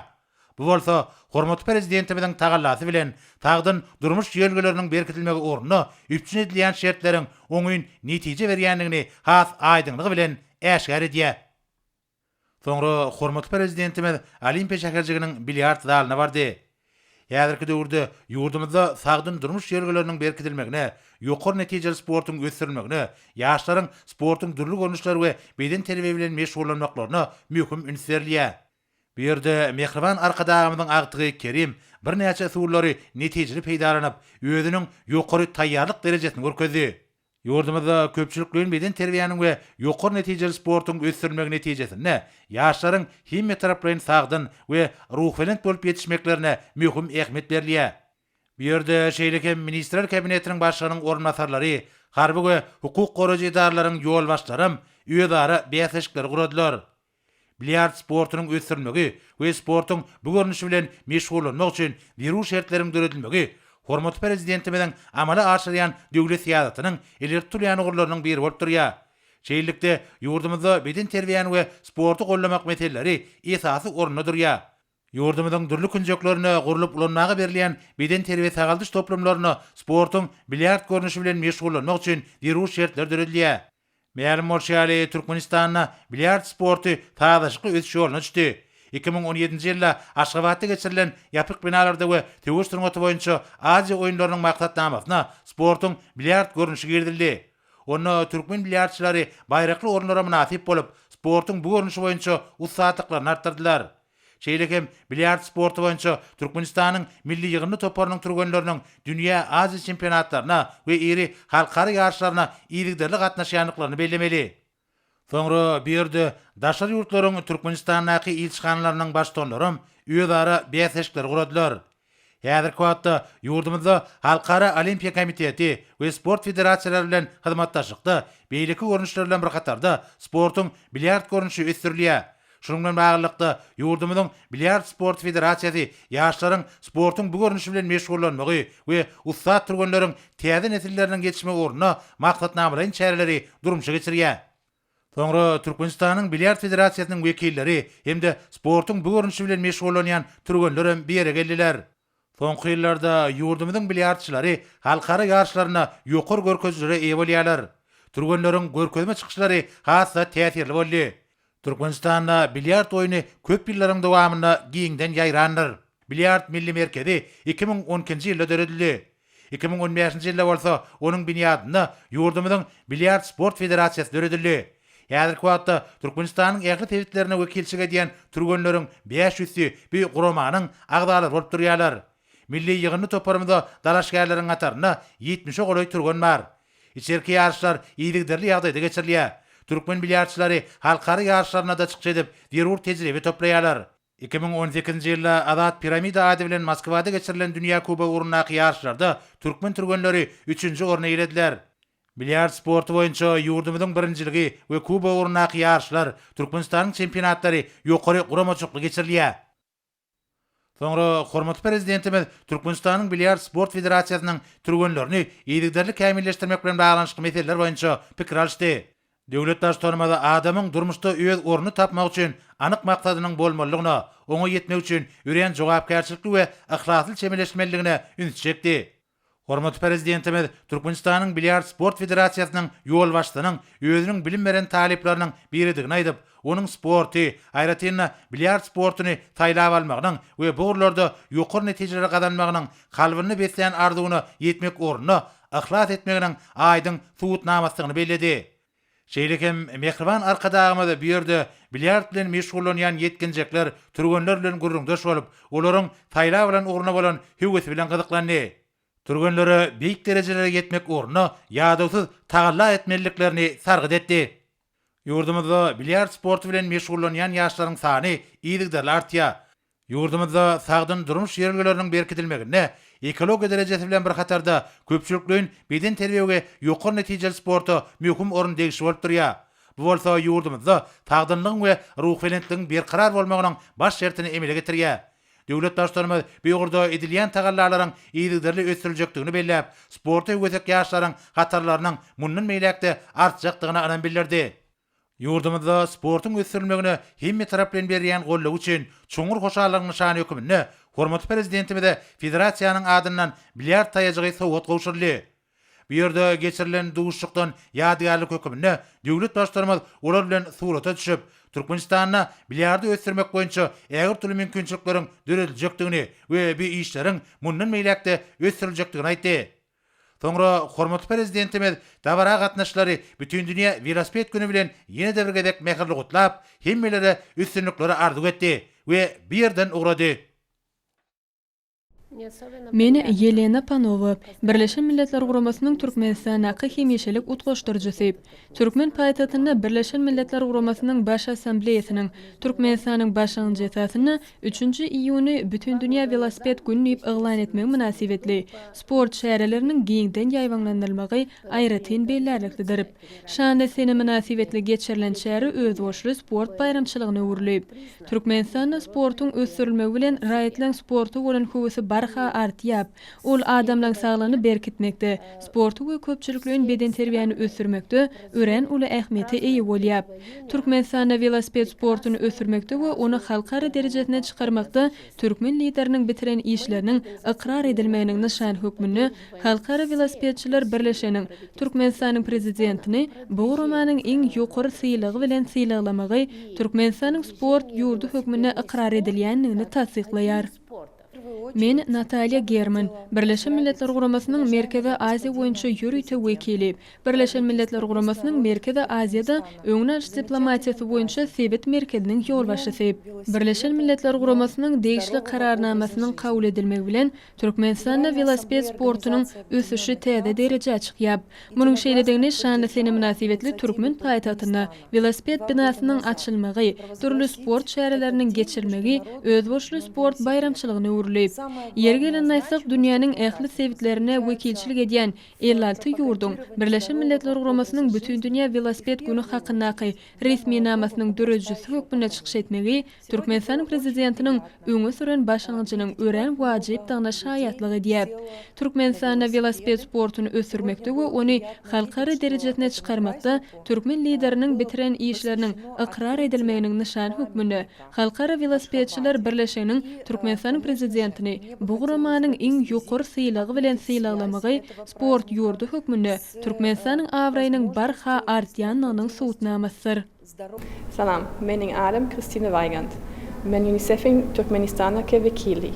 Bu bolsa hormatly Prezidentimiziň tagallasy bilen sagdyn durmuş ýörelgeleriniň berkidilmegi ugrunda üpjün edilýän şertleriň oňyn netije berýändigini has aýdyňlygy bilen äşgär edýär. Soňra hormatly Prezidentimiz Olimpiýa şäherjiginiň bilýard zalyna bardy. Häzirki döwürde ýurdumyzda sagdyn durmuş ýörelgeleriniň berkidilmegine, ýokary netijeli sportuň ösdürilmegine, ýaşlaryň sportuň dürli görnüşleri we bedenterbiýe bilen meşgullanmaklaryna möhüm üns berilýär. Bu ýerde mähriban Arkadagymyzyň agtygy Kerim birnäçe usullary netijeli peýdalanyp, özüniň ýokary taýýarlyk derejesini görkezdi. Ýurdumyzda köpçülikleýin bedenterbiýäniň we ýokary netijeli sportuň ösdürilmegi netijesinde ýaşlaryň hemmetaraplaýyn sagdyn we ruhubelent bolup ýetişmeklerine möhüm ähmiýet berilýär. Bu ýerde şeýle hem Ministrler Kabinetiniň Başlygynyň orunbasarlary, harby we hukuk goraýjy edaralaryň ýolbaşçylaram özara bäsleşikleri guradylar. Bilýard sportunyň ösdürilmegi we sportuň bu görnüşi bilen meşgullanmak üçin zerur şertleriň döredilmegi hormatly Prezidentimiziň amala aşyrýan döwlet syýasatynyň ileri tutulýan ugurlarynyň biri bolup durýar. Şeýlelikde, ýurdumyzda bedenterbiýäni we sporty goldamak meseleleri esasy orunda durýar. Ýurdumyzyň dürli künjeklerinde gurlup ulanmaga berilýän bedenterbiýe-sagaldyş toplumlarynda sportuň bilýard görnüşi bilen meşgullanmak üçin zerur şertler döredilýär. Mälim bolşy ýaly, Türkmenistanda bilýard sporty sazlaşykly ösüş ýoluna düşdi. 2017-nji ýylda Aşgabatda geçirilen ýapyk binalarda we söweş sungaty boýunça Aziýa oýunlarynyň maksatnamasyna sportuň bilýard görnüşi girizildi. Onda türkmen bilýardçylary baýrakly orunlara mynasyp bolup, sportuň bu görnüşi boýunça ussatlyklaryny artdyrdylar. Şeýle hem bilýard sporty boýunça Türkmenistanyň milli ýygyndy toparynyň türgenleriniň dünýä, Aziýa çempionatlaryna we iri halkara ýaryşlaryna yzygiderli gatnaşýandyklaryny bellemeli. Soňra bu ýerde daşary ýurtlaryň Türkmenistandaky ilçihanalarynyň baştutanlaram özara bäsleşikleri guradylar. Häzirki wagtda ýurdumyzda Halkara Olimpiýa komiteti we sport federasiýalary bilen hyzmatdaşlykda beýleki görnüşler bilen bir hatarda sportuň bilýard görnüşi ösdürilýär. Şunuň bilen baglylykda, ýurdumyzyň Bilýard sporty federasiýasy ýaşlaryň sportuň bu görnüşi bilen meşgullanmagy we ussat türgenleriň täze nesilleriniň ýetişmegi ugrunda maksatnamalaýyn çäreleri durmuşa geçirýär. Soňra Türkmenistanyň Bilýard federasiýasynyň wekilleri hem-de sportuň bu görnüşi bilen meşgullanýan türgenlerem bu ýere geldiler. Soňky ýyllarda ýurdumyzyň bilýardçylary halkara ýaryşlarynda ýokary görkezijilere eýe bolýarlar. Türgenleriň görkezme çykyşlary has-da täsirli boldy. Türkmenistanda bilýard oýny köp ýyllaryň dowamynda giňden ýaýrandyr. Bilýard milli merkezi 2012-nji ýylda döredildi. 2015-nji ýylda bolsa onuň binýadynda ýurdumyzyň Bilýard sport federasiýasy döredildi. Häzirki wagtda Türkmenistanyň ähli sebitlerine wekilçilik edýän türgenleriň bäş ýüzsi bu guramanyň agzalary bolup durýarlar. Milli ýygyndy toparymyza dalaşgärleriň hatarynda ýetmişe golaý türgen bar. Içerki ýaryşlar yzygiderli ýagdaýda geçirilýär. Türkmen bilýardçylary halkara ýaryşlarynda-da çykyş edip, zerur tejribe toplaýarlar. 2018-nji ýylda Azat piramida ady bilen Moskwada geçirilen Dünýä kubogy ugrundaky ýaryşlarda türkmen türgenleri üçünji orny eýelediler. Bilýard sporty boýunça ýurdumyzyň birinjiligi we kubogy ugrundaky ýaryşlar, Türkmenistanyň çempionatlary ýokary guramaçylykly geçirilýär. Soňra hormatly Prezidentimiz Türkmenistanyň Bilýard sport federasiýasynyň türgenlerini yzygiderli kämilleşdirmek bilen baglanyşykly meseleler boýunça pikir alyşdy. Döwlet Baştutanymyz adamyň durmuşda öz ornuny tapmak üçin anyk maksadynyň bolmalydygyna, oňa ýetmek üçin örän jogapkärçilikli we yhlasly çemeleşmelidigine ünsi çekdi. Hormatly Prezidentimiz Türkmenistanyň Bilýard sport federasiýasynyň ýolbaşçysynyň özüniň bilim beren talyplarynyň biridigini aýdyp, onuň sporty, aýratyn-da, bilýard sportuny saýlap almagynyň we bu ugurlarda ýokary netijeleri gazanmagynyň kalbynda beslän arzuwyna ýetmek ugrunda yhlas etmeginiň aýdyň subutnamasydygyny belledi. Şeýle hem mähriban Arkadagymyz bu ýerde bilýard bilen meşgullanýan ýetginjekler, türgenler bilen gürrüňdeş bolup, olaryň saýlap alan ugruna bolan höwesi bilen gyzyklandy. Türgenlere beýik derejelere ýetmek ugrunda ýadawsyz tagalla etmeliliklerini sargyt etdi. Ýurdumyzda bilýard sporty bilen meşgullanýan ýaşlaryň sany yzygiderli artýar. Ýurdumyzda sagdyn durmuş ýörelgeleriniň berkidilmeginde ekologiýa derejesi bilen bir hatarda köpçülikleýin bedenterbiýe we ýokary netijeli sporta möhüm orun degişli bolup durýar. Bu bolsa ýurdumyzda sagdynlygyň we ruhubelentligiň berkarar bolmagynyň baş şertini emele getirýär. Döwlet Baştutanymyz bu ugurda edilýän tagallalaryň yzygiderli ösdüriljekdigini belläp, sporta höwesek ýaşlaryň hatarlarynyň mundan beýläk-de artjakdygyna ynam bildirdi. Ýurdumyzda sportuň ösdürilmegine hemmetaraplaýyn berýän goldawy üçin çuňňur hoşallygyň nyşany höküminde hormatly Prezidentimize federasiýanyň adyndan bilýard taýajygy sowgat gowşuryldy. Bu ýerde geçirilen duşuşykdan ýadygärlik höküminde döwlet Baştutanymyz olar bilen surata düşüp, Türkmenistanda bilýardy ösdürmek boýunça ägirt uly mümkinçilikleriň dörediljekdigini we bu işleriň mundan beýläk-de ösdüriljekdigini aýtdy. Soňra hormatly Prezidentimiz dabara gatnaşyjylary Bütindünýä welosiped güni bilen ýene-de bir gezek mähirli gutlap, hemmelere üstünlikleri arzuw etdi we bu ýerden ugrady. Men Ýelena Panowa, Birleşen Milletler Guramasynyň Türkmenistandaky hemişelik utgaşdyryjysy. Türkmen paýtagtynda Birleşen Milletler Guramasynyň Baş Assambleýasynyň Türkmenistanyň başlangyjy esasynda Üçünji iýuny Bütindünýä welosiped güni diýip yglan etmegi mynasybetli sport çäreleriniň giňden ýaýbaňlandyrylmagy aýratyn bellärliklidir. Şanly sene mynasybetli geçirilen çäre özboluşly sport baýramçylygyna öwrüldi. Türkmenistanda sportuň ösdürilmegi bilen raýatlaryň sporta bolan höwesi barha artýar. Ol adamlaryň saglygyny berkitmekde, sporty we köpçülikleýin bedenterbiýäni ösdürmekde örän uly ähmiýete eýe bolýar. Türkmenistanda welosiped sportuny ösdürmekde we ony halkara derejesine çykarmakda türkmen Lideriniň bitiren işleriniň ykrar edilmeginiň nyşany hökmünde Halkara welosipedçiler birleşiginiň Türkmenistanyň Prezidentini bu guramanyň iň ýokary sylagy bilen sylaglamagy Türkmenistanyň sport ýurdy hökmünde ykrar edilýändigini tassyklaýar. Men Natalýa German, Birleşen Milletler Guramasynyň Merkezi Aziýa boýunça ýörite wekili, Birleşen Milletler Guramasynyň Merkezi Aziýada öňüni alyş diplomatiýasy boýunça sebit merkeziniň ýolbaşçysy. Birleşen Milletler Guramasynyň degişli Kararnamasynyň kabul edilmegi bilen, Türkmenistanda welosiped sportunyň ösüşi täze derejä çykýar. Munuň şeýledigini şanly sene mynasybetli türkmen paýtagtynda welosiped binasynyň açylmagy, dürli sport çäreleriniň geçirilmegi özboluşly sport baýramçylygyna öwrüldi. Ýeri gelende aýtsak, dünýäniň ähli sebitlerine wekilçilik edýän 56 ýurduň Birleşen Milletler Guramasynyň Bütindünýä welosiped güni hakyndaky resminamasynyň döredijisi hökmünde çykyş etmegi Türkmenistanyň Prezidentiniň öňe süren başlangyjynyň örän wajypdygyna şaýatlyk edýär. Türkmenistanda welosiped sportuny ösdürmekde we ony halkara derejesine çykarmakda türkmen Lideriniň bitiren işleriniň ykrar edilmeginiň nyşany hökmünde Halkara welosipedçiler birleşiginiň Türkmenistanyň Prezidentini bu guramanyň iň ýokary sylagy bilen sylaglamagy sport ýurdy hökmünde Türkmenistanyň abraýynyň barha artýandygynyň subutnamasydyr. Salam, meniň adym Kristina Weigand. Men UNICEF-iň Türkmenistandaky wekili.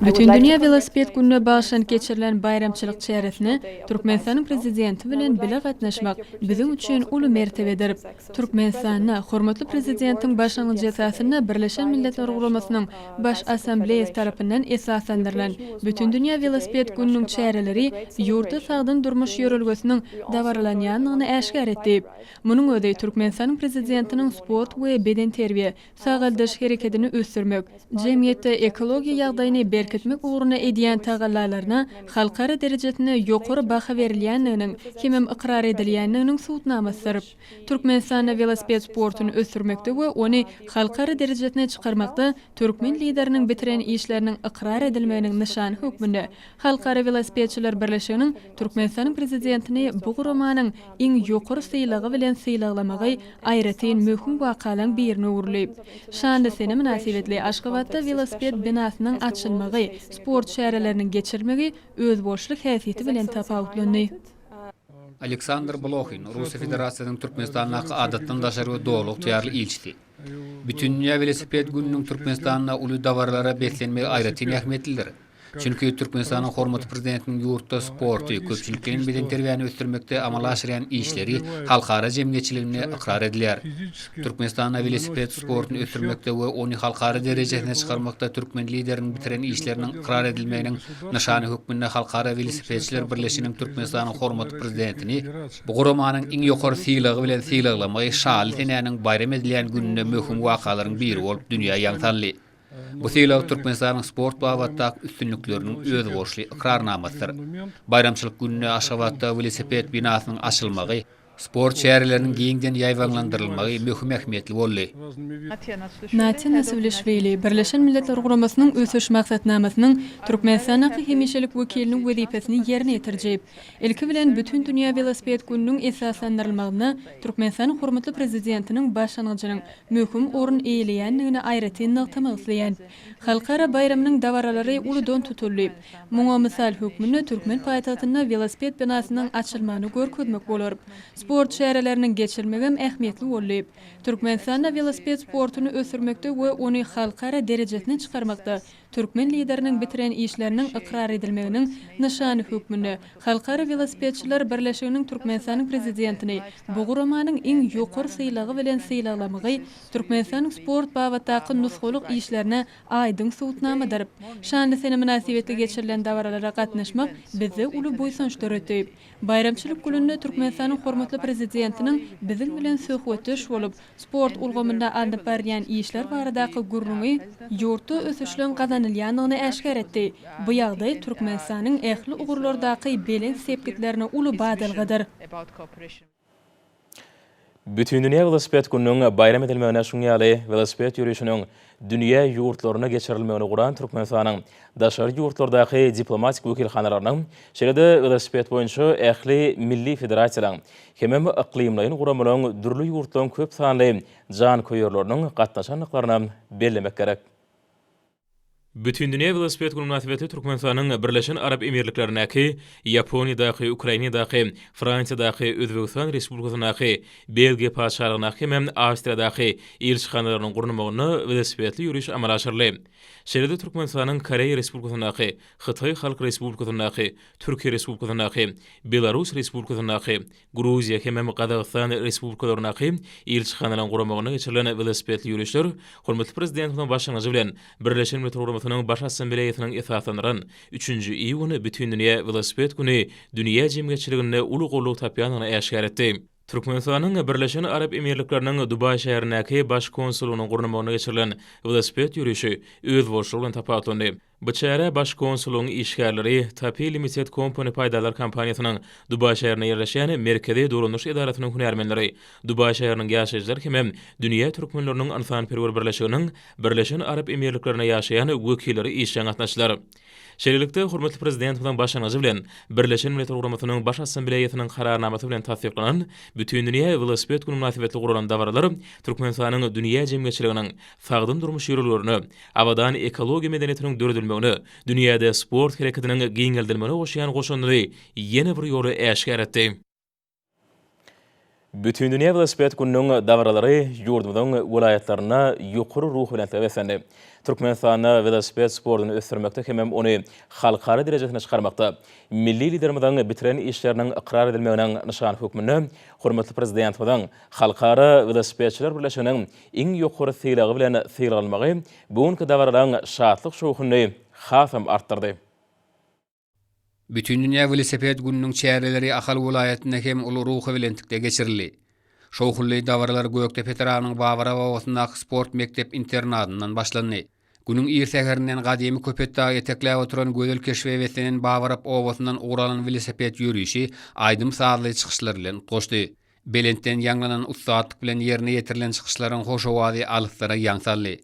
Bütindünýä welosiped gününe bagyşlanyp geçirilen baýramçylyk çäresine Türkmenistanyň Prezidenti bilen bile gatnaşmak biziň üçin uly mertebedir. Türkmenistanda hormatly Prezidentiň başlangyjy esasynda Birleşen Milletler Guramasynyň Baş Assambleýasy tarapyndan esaslandyrylan Bütindünýä welosiped gününiň çäreleri ýurtda sagdyn durmuş ýörelgesiniň dabaralanýandygyny äşgär etdi. Munuň özi Türkmenistanyň Prezidentiniň sport we bedenterbiýe, sagaldyş herekedini ösdürmek, jemgyýetde ekologiýa ýagdaýyny berkitmek ugrunda edýän tagallalaryna halkara derejesinde ýokary baha berilýändiginiň hemem ykrar edilýändiginiň subutnamasydyr. Türkmenistanda welosiped sportuny ösdürmekde we ony halkara derejesine çykarmakda türkmen Lideriniň bitiren işleriniň ykrar edilmeginiň nyşany hökmünde Halkara welosipedçiler birleşiginiň Türkmenistanyň Prezidentini bu guramanyň iň ýokary sylagy bilen sylaglamagy aýratyn möhüm wakalaryň birine öwrüldi. Şanly sene mynasybetli Aşgabatda welosiped binasynyň açylmagy, sport çäreleriniň geçirilmegi özboluşly häsiýeti bilen tapawutlandy. Aleksandr Blohin, Russiýa Federasiýasynyň Türkmenistandaky Adatdan daşary we Doly ygtyýarly ilçisi. Bütindünýä welosiped gününiň Türkmenistanda uly dabaralara beslenmegi aýratyn ähmiýetlidir. Çünki Türkmenistanyň hormatly Prezidentiniň ýurtda sporty, köpçülikleýin bedenterbiýäni ösdürmekde amala aşyrýan işleri halkara jemgyýetçiliginde ykrar edilýär. Türkmenistanda welosiped sportuny ösdürmekde we ony halkara derejesine çykarmakda türkmen Lideriniň bitiren işleriniň ykrar edilmeginiň nyşany hökmünde Halkara welosipedçiler birleşiginiň Türkmenistanyň hormatly Prezidentini bu guramanyň iň ýokary sylagy bilen sylaglamagy şanly senäniň baýram edilýän gününde möhüm wakalaryň biri bolup dünýä ýaň saldy. Bu sylag Türkmenistanyň sport babatdaky üstünlikleriniň özboluşly ykrarnamasydyr. Baýramçylyk gününde Aşgabatda welosiped binasynyň açylmagy. Sport çäreleriniň giňden ýaýbaňlandyrylmagy möhüm ähmiýetli boldy. Natiýa Nasewlişwili, Birleşen Milletler Guramasynyň Ösüş Maksatnamasynyň Türkmenistandaky hemişelik wekiliniň wezipesini ýerine ýetiriji. Ilki bilen, Bütindünýä welosiped gününiň esaslandyrylmagynda Türkmenistanyň hormatly Prezidentiniň başlangyjynyň möhüm orun eýeleýändigini aýratyn nygtamak isleýän. Halkara baýramynyň dabaralary uludan tutuldy. Muňa mysal hökmünde türkmen paýtagtynda welosiped binasynyň açylmagyny görkezmek bolar. Sport çäreleriniň geçirilmegem ähmiýetli boldy. Türkmenistanda welosiped sportuny ösdürmekde we ony halkara derejesine çykarmakda türkmen Lideriniň bitiren işleriniň ykrar edilmeginiň nyşany hökmünde Halkara welosipedçiler birleşiginiň Türkmenistanyň Prezidentini bu guramanyň iň ýokary sylagy bilen sylaglamagy Türkmenistanyň sport babatdaky nusgalyk işlerine aýdyň subutnamadyr. Şanly sene mynasybetli geçirilen dabaralara gatnaşmak bizde uly buýsanç döretdi. Baýramçylyk gününde Türkmenistanyň hormatly Prezidentiniň biziň bilen söhbetdeş bolup, sport ulgamynda alnyp barylýan işler baradaky gürrüňi ýurtda ösüşleň gazanylýandygyny äşgär etdi. Bu ýagdaý Türkmenistanyň ähli ugurlardaky belent sepgitlerine uly badalgadyr. Bütindünýä welosiped gününiň baýram edilmegine şuň ýaly welosiped ýörişiniň dünýä ýurtlarynda geçirilmegini guran Türkmenistanyň daşary ýurtlardaky diplomatik wekilhanalarynyň, şeýle-de welosiped boýunça ähli milli federasiýalaryň hemem yklymlaýyn guramalaryň dürli ýurtlaryň köp sanly janköýerleriniň gatnaşandyklaryny bellemek gerek. Bütindünýä welosiped güni mynasybetli Türkmenistanyň Birleşen Arap Emirliklerindäki, Ýaponiýadaky, Ukrainadaky, Fransiýadaky, Özbegistan Respublikasyndaky, Belgiýa Patyşalygyndaky hemem Awstriýadaky ilçihanalarynyň gurnamagynda welosipedli ýöriş amala aşyryldy. Şeýle-de Türkmenistanyň Koreýa Respublikasyndaky, Hytaý Halk Respublikasyndaky, Türkiýe Respublikasyndaky, Belarus Respublikasyndaky, Gruziýa hemem Gazagystan Respublikalaryndaky ilçihanalaryň guramagynda geçirilen welosipedli ýörişler hormatly Prezidentimiziň başlangyjy bilen Birleşen Milletler Guramasynyň Baş Assambleýasynyň esaslandyran Üçünji iýun Bütindünýä welosiped güni dünýä jemgyýetçiliginde uly goldaw tapýandygyny äşgär etdi. Türkmenistanyň Birleşen Arap Emirlikleriniň Dubaý şäherindäki Baş konsullygynyň gurnamagynda geçirilen welosiped ýörişi özboluşlygy bilen tapawutlandy. Bu çärä Baş konsullygyň işgärleri, Tapi Limited Company paýdarlar kompaniýasynyň Dubaý şäherinde ýerleşýän merkezi dolandyryş edarasynyň hünärmenleri, Dubaý şäheriniň ýaşaýjylary hemem Dünýä türkmenleriniň ynsanperwer birleşiginiň Birleşen Arap Emirliklerinde ýaşaýan wekilleri işjeň gatnaşdylar. Şeýlelikde, hormatly Prezidentimiziň başlangyjy bilen Birleşen Milletler Guramasynyň Baş Assambleýasynyň Kararnamasy bilen tassyklanan Bütindünýä welosiped güni mynasybetli guralan dabaralar Türkmenistanyň dünýä jemgyýetçiliginiň sagdyn durmuş ýörelgelerine, abadan ekologiýa medeniýetiniň döredilmegine, dünýäde sport hereketiniň giňeldilmegine goşýan goşandyny ýene bir ýola äşgär etdi. Bütindünýä welosiped gününiň dabaralary ýurdumyzyň welaýatlarynda ýokary ruhubelentlige beslendi. Türkmenistanda welosiped sportuny ösdürmekde hemem ony halkara derejesine çykarmakda milli Liderimiziň bitiren işleriniň ykrar edilmeginiň nyşany hökmünde hormatly Prezidentimiziň Halkara welosipedçiler birleşiginiň iň ýokary sylagy bilen sylaglanmagy bu günki dabaralaryň şatlyk-şowhunyny hasam artdyrdy. Bütindünýä welosiped gününiň çäreleri Ahal welaýatynda hem uly ruhubelentlikde geçirildi. Şowhunly dabaralar Gökdepe etrabynyň Babarap obasyndaky sport mekdep-internadyndan başlandy. Günüň ir säherinden gadymy Köpetdagy etekläp oturan gözel keşbe beslenen Babarap obasyndan ugur alan welosiped ýörişi aýdym-sazly çykyşlar bilen utgaşdy. Belentden ýaňlanan ussatlyk bilen ýerine ýetirilen çykyşlaryň hoş owazy alyslara ýaň saldy.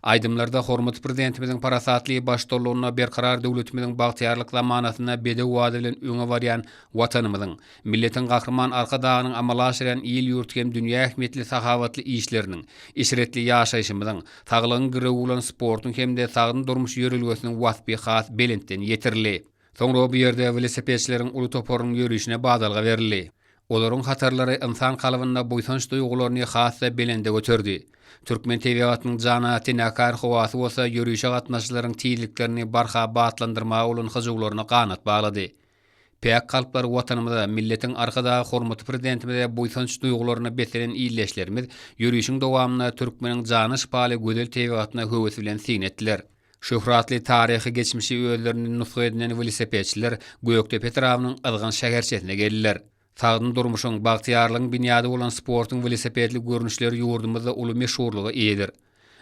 Aýdymlarda hormatly Prezidentimiziň parasatly baştutanlygynda Berkarar döwletimiziň bagtyýarlyk zamanasynda bedew bady bilen öňe barýan Watanymyzyň, milletiň Gahryman Arkadagynyň amala aşyrýan il-ýurt hem dünýä ähmiýetli sahawatly işleriniň, eşretli ýaşaýşymyzyň, saglygyň girewi bolan sportuň hem-de sagdyn durmuş ýörelgesiniň waspy has belentden ýetirildi. Soňra bu ýerde welosipedçileriň uly toparynyň ýörişine badalga berildi. Olaryň hatarlary ynsan kalbynda buýsanç duýgularyny has-da belende göterdi. Türkmen tebigatynyň jana tenekar howasy bolsa ýörişe gatnaşyjylaryň tizliklerini barha batlandyrmaga bolan hyjuwlaryna ganat baglady. Päk kalplary Watanymyza, milletiň Arkadagy hormatly Prezidentimize buýsanç duýgularyna beslenen ildeşlerimiz ýörişiň dowamynda türkmeniň jana şypaly gözel tebigatyna höwes bilen syn etdiler. Şöhratly taryhy geçmişi özlerinden nusga edinen welosipedçiler Gökdepe etrabynyň Yzgant şäherçesine geldiler. Sagdyn durmuşyň, bagtyýarlygyň binýady bolan sportuň welosipedli görnüşleri ýurdumyzda uly meşhurlyga eýedir.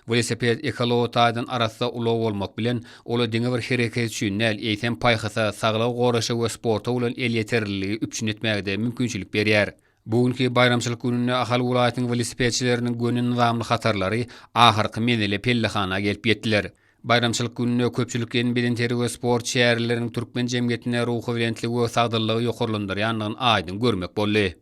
Welosiped ekologiýa taýdan arassa ulag bolmak bilen, ol diňe bir hereket üçin däl, eýsem paýhasa, saglygy goraýşa we sporta bolan elýeterliligi üpjün etmäge-de mümkinçilik berýär. Bu günki baýramçylyk gününde Ahal welaýatynyň welosipedçileriniň göni nyzamly hatarlary ahyrky menzile pellehana gelip ýetdiler. Baýramçylyk gününde köpçülikleýin bedenterbiýe we sport çäreleriniň türkmen jemgyýetinde ruhubelentligi we sagdynlygy ýokarlandyrýandygyny aýdyň görmek boldy.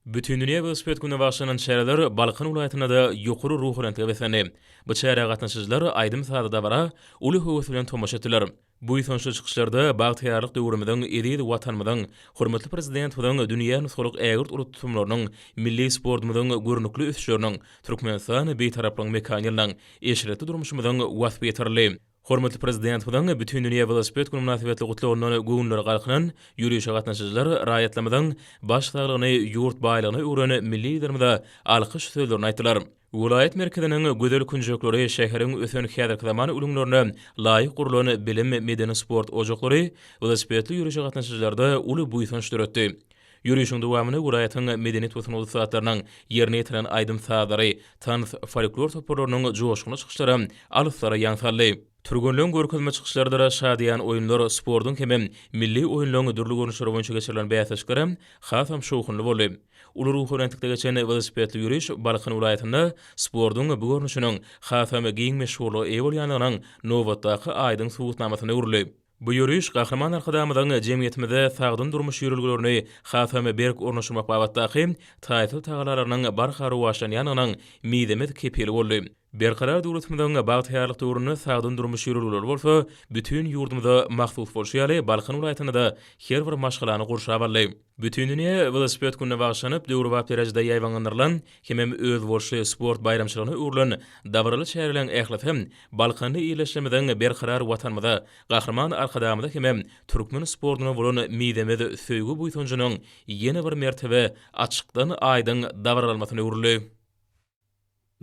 Bütindünýä welosiped gününe bagyşlanan çäreler Balkan welaýatynda-da ýokary ruhubelentlige beslendi. Bu çärä gatnaşyjylar aýdym-sazly dabara uly höwes bilen tomaşa etdiler. Buýsançly çykyşlarda bagtyýarlyk döwrümiziň, eziz Watanymyzyň, hormatly Prezidentimiziň dünýä nusgalyk ägirt uly tutumlarynyň, milli sportumyzyň görnükli ösüşleriniň, Türkmenistan Bitaraplygyň mekany ýylynyň, eşretli durmuşymyzyň waspy ýetirildi. Hormatly Prezidentimiziň Bütindünýä welosiped güni mynasybetli gutlagyndan göwünleri galkynan ýörişe gatnaşyjylar raýatlarymyzyň baş saglygyny ýurt baýlygyna öwren milli Liderimize alkyş sözlerini aýtdylar. Welaýat merkeziniň gözel künjekleri, şäheriň ösen häzirki zaman ülňülerine laýyk gurlan bilim, medeni-sport ojaklary welosipedli ýörişe gatnaşyjylarda uly buýsanç döretdi. Ýörişiň dowamynda welaýatyň medeniýet we sungat ussatlarynyň ýerine ýetiren aýdym-sazlary, tans, folklor toparlarynyň joşgunly çykyşlary alyslara ýaň saldy. Türgenleň görkezme çykyşlarydyr şadyýan oýunlar, sportuň hemem milli oýunlaryň dürli görnüşleri boýunça geçirilen bäsleşiklerem hasam şowhunly boldy. Uly ruhubelentlikde geçen welosipedli ýöriş Balkan welaýatynda sportuň bu görnüşiniň hasam giň meşhurlyga eýe bolýandygynyň nobatdaky aýdyň subutnamasyna öwrüldi. Bu ýöriş Gahryman Arkadagymyzyň jemgyýetimizde sagdyn durmuş ýörelgelerini hasam berk ornaşdyrmak babatdaky taýsyz tagallalarynyň barha rowaçlanýandygynyň mizemez kepili boldy. Berkarar döwletimiziň bagtyýarlyk döwründe sagdyn durmuş ýörelgeleri bolsa bütin ýurdumyza mahsus bolşy ýaly, Balkan welaýatynda-da her bir maşgalany gurşap aldy. Bütindünýä welosiped gününe bagyşlanyp, döwrebap derejede ýaýbaňlandyrylan hemem özboluşly sport baýramçylygyna öwrülen dabaraly çäreleriň ählisi Balkanly ildeşlerimiziň berkarar Watanymyza, Gahryman Arkadagymyza hemem türkmen sportuna bolan mizemez söýgi-buýsanjynyň ýene bir mertebe açykdan-aýdyň dabaralanmasyna öwrüldi.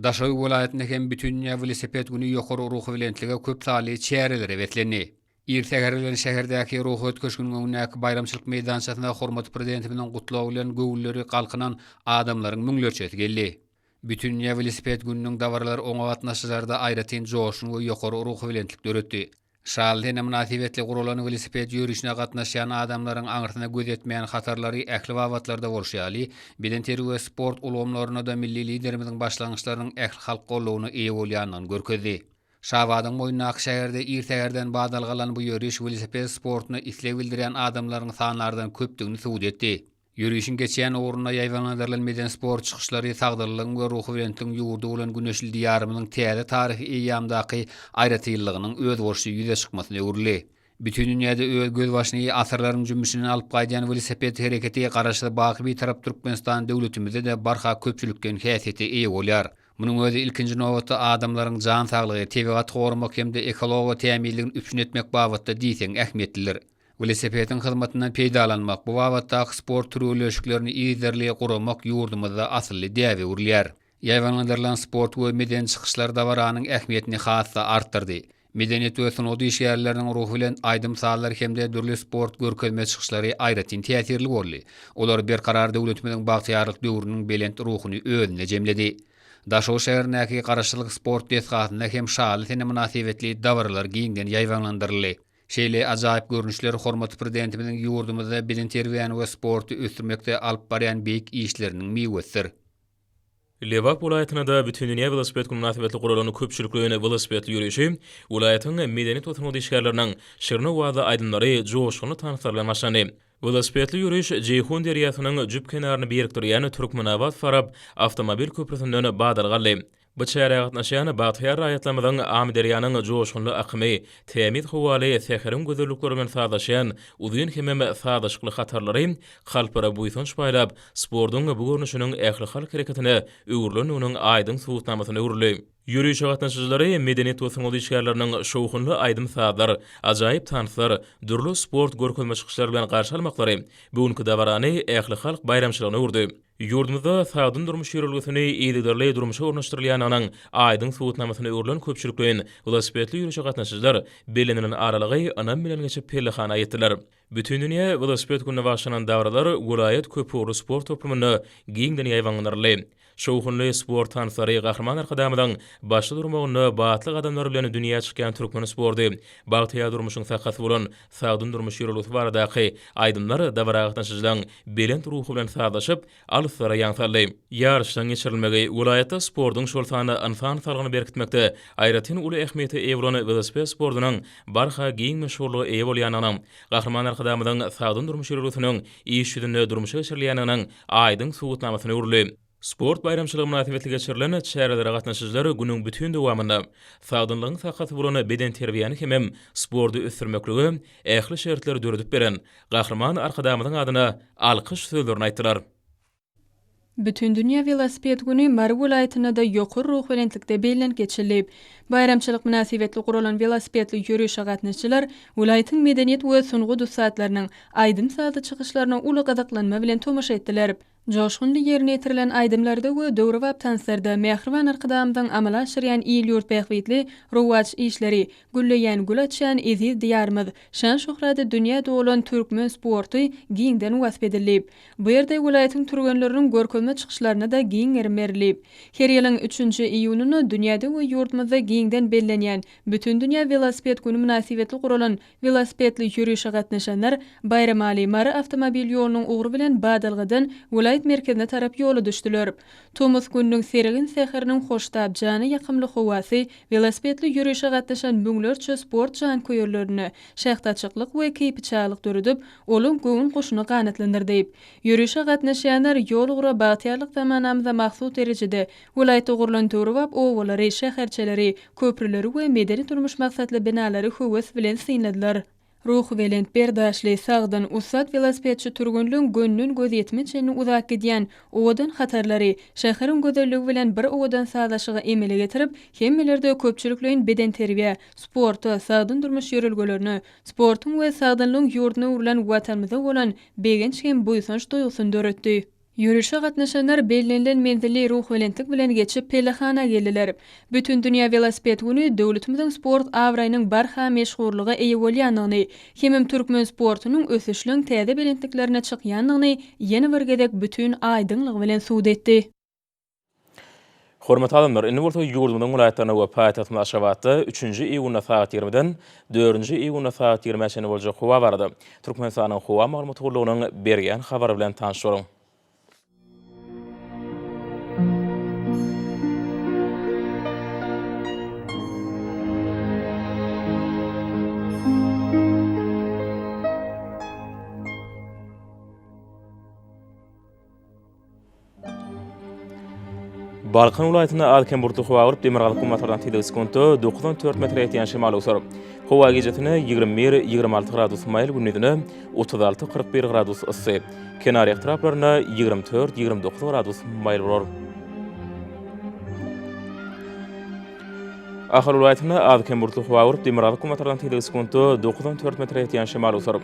Daşoguz welaýatynda hem Bütindünýä welosiped güni ýokary ruhubelentlige köp sanly çärelere beslendi. Ir säher bilen şäherdäki Ruhyýet köşgüniň öňündäki baýramçylyk meýdançasyna hormatly Prezidentimiziň gutlagy bilen göwünleri galkynan adamlaryň müňlerçesi geldi. Bütindünýä welosiped gününiň dabaralary oňa gatnaşyjylarda aýratyn joşgun we ýokary ruhubelentlik döretdi. Şaly sene mynasybetli guralan welosiped ýörişine gatnaşýan adamlaryň aňyrsyna göz etmeýän hatarlary ähli babatlarda bolşy ýaly, bedenterbiýe we sport ulgamlarynda-da milli Liderimiziň başlangyçlarynyň ählihalk goldawyna eýe bolýandygyny görkezdi. Şabadyň boýundaky şäherde ir säherden badalga alan bu ýöriş welosiped sportuna isleg bildirýän adamlaryň sanardan köpdügini subut etdi. Ýörişiň geçýän ugrunda ýaýbaňlandyrylan medeni-sport çykyşlary sagdynlygyň we ruhubelentligiň ýurdy bolan güneşli Diýarymyzyň täze taryhy eýýamdaky aýratynlygynyň özboluşly ýüze çykmasyna öwrüldi. Bütin dünýäde öz gözbaşyny asyrlaryň jümmüşinden alyp gaýdýan welosiped hereketi Garaşsyz, baky Bitarap Türkmenistan döwletimizde-de barha köpçülikleýin häsiýete eýe bolýar. Munuň özi ilkinji nobatda adamlaryň jan saglygy, tebigaty goramak hem-de ekologiýa tämizligini üpjün etmek babatda diýseň ähmiýetlidir. Welosipediň hyzmatyndan peýdalanmak, bu babatdaky sport türgenleşiklerini yzygiderli guramak ýurdumyzda asylly däbe öwrülýär. Ýaýbaňlandyrylan sport we medeni çykyşlar dabaranyň ähmiýetini has-da artdyrdy. Medeniýet we sungat işgärleriniň ruhubelent aýdym-sazlary hem-de dürli sport görkezme çykyşlary aýratyn täsirli boldy. Olar Berkarar döwletimiziň bagtyýarlyk döwrüniň belent ruhuny özünde jemledi. Daşoguz şäherindäki Garaşsyzlyk sport desgasynda hem şaly sene mynasybetli dabaralar giňden ýaýbaňlandyryldy. Şeýle ajaýyp görnüşler hormatly Prezidentimiziň ýurdumyzda bilim-terbiýäni we sporty ösdürmekde alyp barýan beýik işleriniň miwesidir. Lebap welaýatynda-da Bütindünýä welosiped güni mynasybetli guralan köpçülikleýin welosipedli ýörişi welaýatyň medeniýet we sungat işgärleriniň şirin owazly aýdymlary, joşgunly tanslar bilen başlandy. Welosipedli ýöriş Jeýhun derýasynyň jüp kenaryny birikdirýän Türkmenabat-Farap awtomobil köprüsinden badalga aldy. Bu çärä gatnaşýan bagtyýar raýatlarymyzyň Amyderýanyň joşgunly akymy, tämiz howaly säheriň gözellikleri bilen sazlaşýan uzyn hemem sazlaşykly hatarlary kalplara buýsanç paýlap, sportuň bu görnüşiniň ählihalk hereketine öwrülendiginiň aýdyň subutnamasyna öwrüldi. Ýörişe gatnaşyjylary medeniýet we sungat işgärleriniň şowhunly aýdym-sazlar, ajaýyp tanslar, dürli sport görkezme çykyşlary bilen garşy almaklary bu günki dabarany ählihalk baýramçylygyna öwürdi. Ýurdumyzda sagdyn durmuş ýörelgesini yzygiderli durmuşa ornaşdyrylýandygynyň aýdyň subutnamasyna öwrülen köpçülikleýin welosipedli ýörişe gatnaşyjylar bellenilen aralygy ynam bilen geçip pellehana ýetdiler. Bütindünýä welosiped gününe bagyşlanan dabaralar welaýat köpugurly sport toplumynda giňden ýaýbaňlandyryldy. Şowhunly sport tanslary Gahryman Arkadagymyzyň başda durmagynda batly gadamlar bilen dünýä çykýan türkmen sporty, bagtyýar durmuşyň sakasy bolan sagdyn durmuş ýörelgesi baradaky aýdymlar dabara gatnaşyjylaryň belent ruhy bilen sazlaşyp, alyslara ýaň saldy. Ýaryşlaryň geçirilmegi welaýatda sportuň, şol sanda ynsan saglygyny berkitmekde aýratyn uly ähmiýete eýe bolan welosiped sportunyň barha giň meşhurlyga eýe bolýandygynyň, Gahryman Arkadagymyzyň sagdyn durmuş ýörelgesiniň iş ýüzünde durmuşa geçirilýändiginiň aýdyň subutnamasyna öwrüldi. Sport baýramçylygy mynasybetli geçirilen çärelere gatnaşyjylar günüň bütin dowamynda sagdynlygyň sakasy bolan bedenterbiýäni hemem sporty ösdürmeklige ähli şertleri döredip beren Gahryman Arkadagymyzyň adyna alkyş sözlerini aýtdylar. Bütindünýä welosiped güni Mary welaýatynda-da ýokary ruhubelentlikde bellenip geçildi. Baýramçylyk mynasybetli guralan welosipedli ýörişe gatnaşyjylar welaýatyň medeniýet we sungat ussatlarynyň aýdym-sazly çykyşlaryna uly gyzyklanma bilen tomaşa etdiler. Joşgunly ýerine ýetirilen aýdymlarda we döwrebap tanslarda mähriban Arkadagymyzyň amala aşyrýan il-ýurt bähbitli rowaç işleri, gülleýän, gül açýan eziz Diýarymyz, şan-şöhrady dünýä dolan türkmen sporty giňden wasp edildi. Bu ýerde welaýatyň türgenleriniň görkezme çykyşlaryna-da giň gerim berildi. Her ýylyň üçünji iýunynda dünýäde we ýurdumyzda giňden bellenýän Bütindünýä welosiped güni mynasybetli guralan Welosipedli ýörişe gatnaşanlar Baýramaly, Mary awtomobil ýolunyň ugry bilen badalgadan welaýat merkezine tarap ýola düşdüler. Tomus gününiň sergin säheriniň hoştap, jana ýakymly howasy welosipedli ýörişe gatnaşan müňlerçe sport janköýerlerinde şähdaçyklyk we keýpiçaglyk döredip, olaň göwün guşuny ganatlandyrdy. Ýörişe gatnaşýanlar ýol ugra bagtyýarlyk zamanamyza mahsus derejede Welaýatda gurlan döwrebap obalary, şäherçeleri, köprüleri we medeni-durmuş maksatly binalary höwes bilen synladylar. Ruhubelent, berdaşly, sagdyn, ussat welosipedçi türgenleň gönden gözýetime çenli uzap gidýän owadan hatarlary şäheriň gözelligi bilen bir owadan sazlaşygy emele getirip, hemmelerde köpçülikleýin bedenterbiýä, sporta, sagdyn durmuş ýörelgelerine, sportuň we sagdynlygyň ýurduna öwrülen Watanymyza bolan begenç hem buýsanç duýgusyny döretdi. Ýörişe gatnaşanlar bellenilen menzili ruhubelentlik bilen geçip, pellehana geldiler. Bütindünýä welosiped güni döwletimiziň sport abraýynyň barha meşhurlyga eýe bolýandygyny hemem türkmen sportunyň ösüşleň täze belentliklerine çykýandygyny ýene bir gezek bütin aýdyňlygy bilen subut etdi. Hormatly adamlar, indi bolsa ýurdumyzyň welaýatlarynda we paýtagtymyz Aşgabatda üçünji iýunda sagat ýigrimiden dördünji iýunda sagat ýigrimä çenli boljak howa barada Türkmenistanyň Howa maglumat gullugynyň berýän habary bilen tanyş boluň. Balkan welaýatynda az-kem bulutly howa bolup, demirgazyk-günbatardan tizligi sekuntda 94 metre ýetýän şemal öwser. Howa gijesine 21, 26 gradus maýyl, gündizine 36, 41 gradus yssy. Kenarýaka etraplarynda 24, 29 gradus maýyl bolar. Ahal welaýatynda az-kem bulutly howa bolup, demirgazyk-günbatardan tizligi sekuntda 94 metre ýetýän şemal öwser.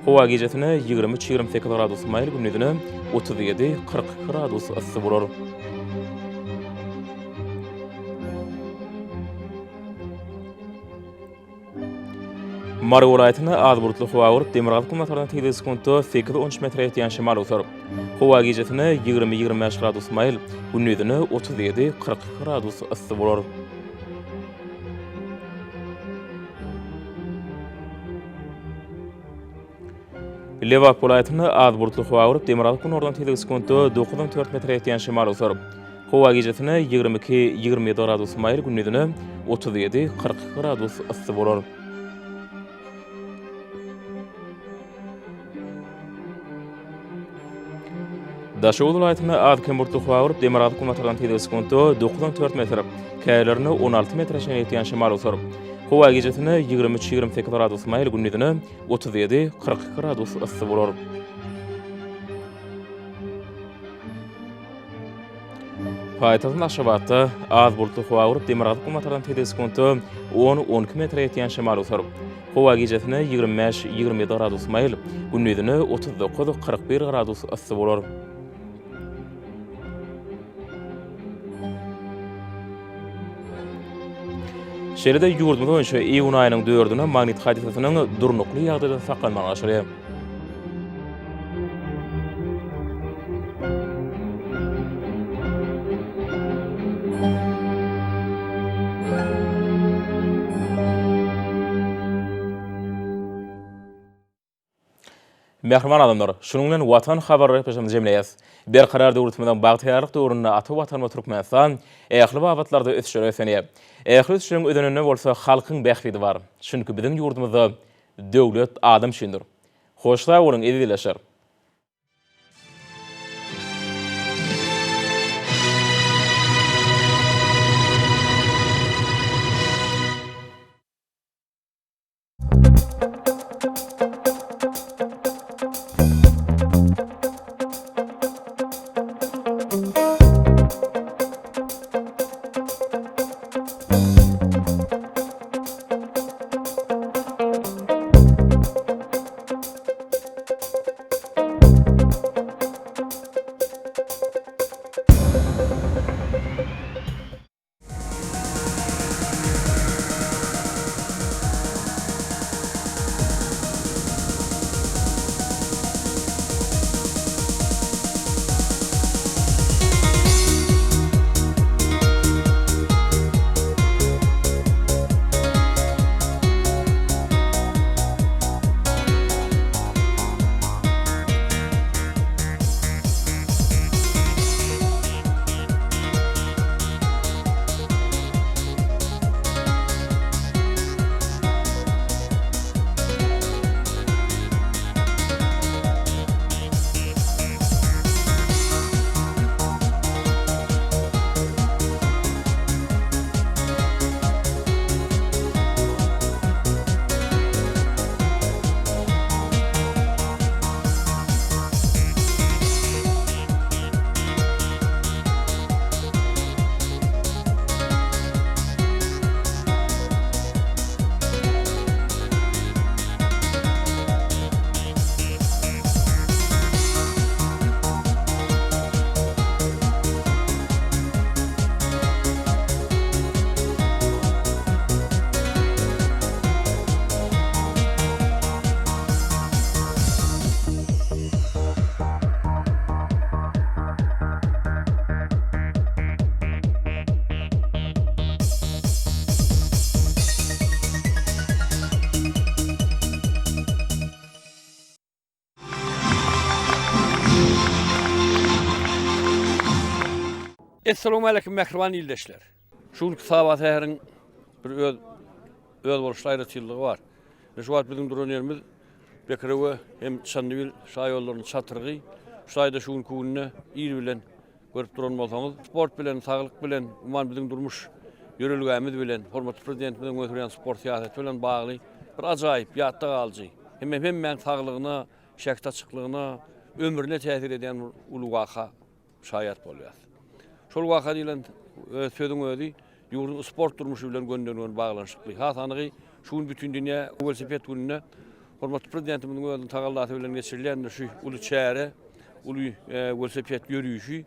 Howa gijesine 23, 28 gradus maýyl, gündizine 37, 42 gradus yssy bolar. Mary welaýatynda az bulutly howa bolup, demirgazyk-günbatardan tizligi sekuntda sekiz-on üç metre ýetýän şemal öwser. Howa gijesine 20-25 gradus maýyl, gündizine 37-42 gradus yssy bolar. Lebap welaýatynda az bulutly howa bolup, demirgazyk-günordan tizligi sekuntda 9-14 metre ýetýän şemal öwser. Howa gijesine 22-27 gradus maýyl, gündizine 37-42 gradus yssy bolar. Daşoguz welaýatynda az-kem bulutly howa bolup, demirgazyk-günbatardan tizligi sekuntda 9-14 metr, käýerlerinde 16 metre çenli ýetýän şemal öwser. Howa gijesine 23-28 gradus maýyl, gündizine 37-42 gradus yssy bolar. Paýtagtymyz Aşgabatda az bulutly howa bolup, demirgazyk-günbatardan tizligi sekuntda 10-12 metre ýetýän şemal öwser. Howa gijesine 25-27 gradus maýyl, gündizine 39-41 gradus yssy bolar. Şeýle-de ýurdumyz boýunça iýun aýynyň dördüne magnit hadysasynyň durnukly ýagdaýda saklanmagy garaşylýar. Mähriban adamlar, şunuň bilen Watan habarlar gepleşigimizi jemleýäs. Berkarar döwletimiziň bagtyýarlyk döwründe ata Watanymyz Türkmenistan ähli babatlarda ösüşlere beslenýär. Ähli ösüşleriň özeninde bolsa halkyň bähbidi bar. Çünki biziň ýurdumyzda döwlet adam üçindir. Hoş sag boluň eziz ildeşler! Essalawmaleýkim mähriban ildeşler. Şu günki Saba säheriň bir öz özboluşly aýratynlygy bar. Şu wagt biziň duran ýerimiz Bekrewe hem Çandybil şaýollarynyň çatrygy. Şu taýda şu günki günde ir bilen görüp duran bolsaňyz, sport bilen, saglyk bilen, umuman biziň durmuş ýörelgämiz bilen, hormatly Prezidentimiziň öňe sürýän sport syýasaty bilen bagly bir ajaýyp, ýatda galyjy hem hemmäň saglygyna, şähdaçyklygyna, ömrüne täsir edýän bir uly waka şaýat bolýarys. Şol waka diýlen sözüň özi ýurduň sport durmuşy bilen gönden-göni baglanyşykly. Has anygy, şu gün Bütindünýä welosiped gününde hormatly Prezidentimiziň özüniň tagallasy bilen geçirilýän şu uly çäre, uly welosiped ýörişi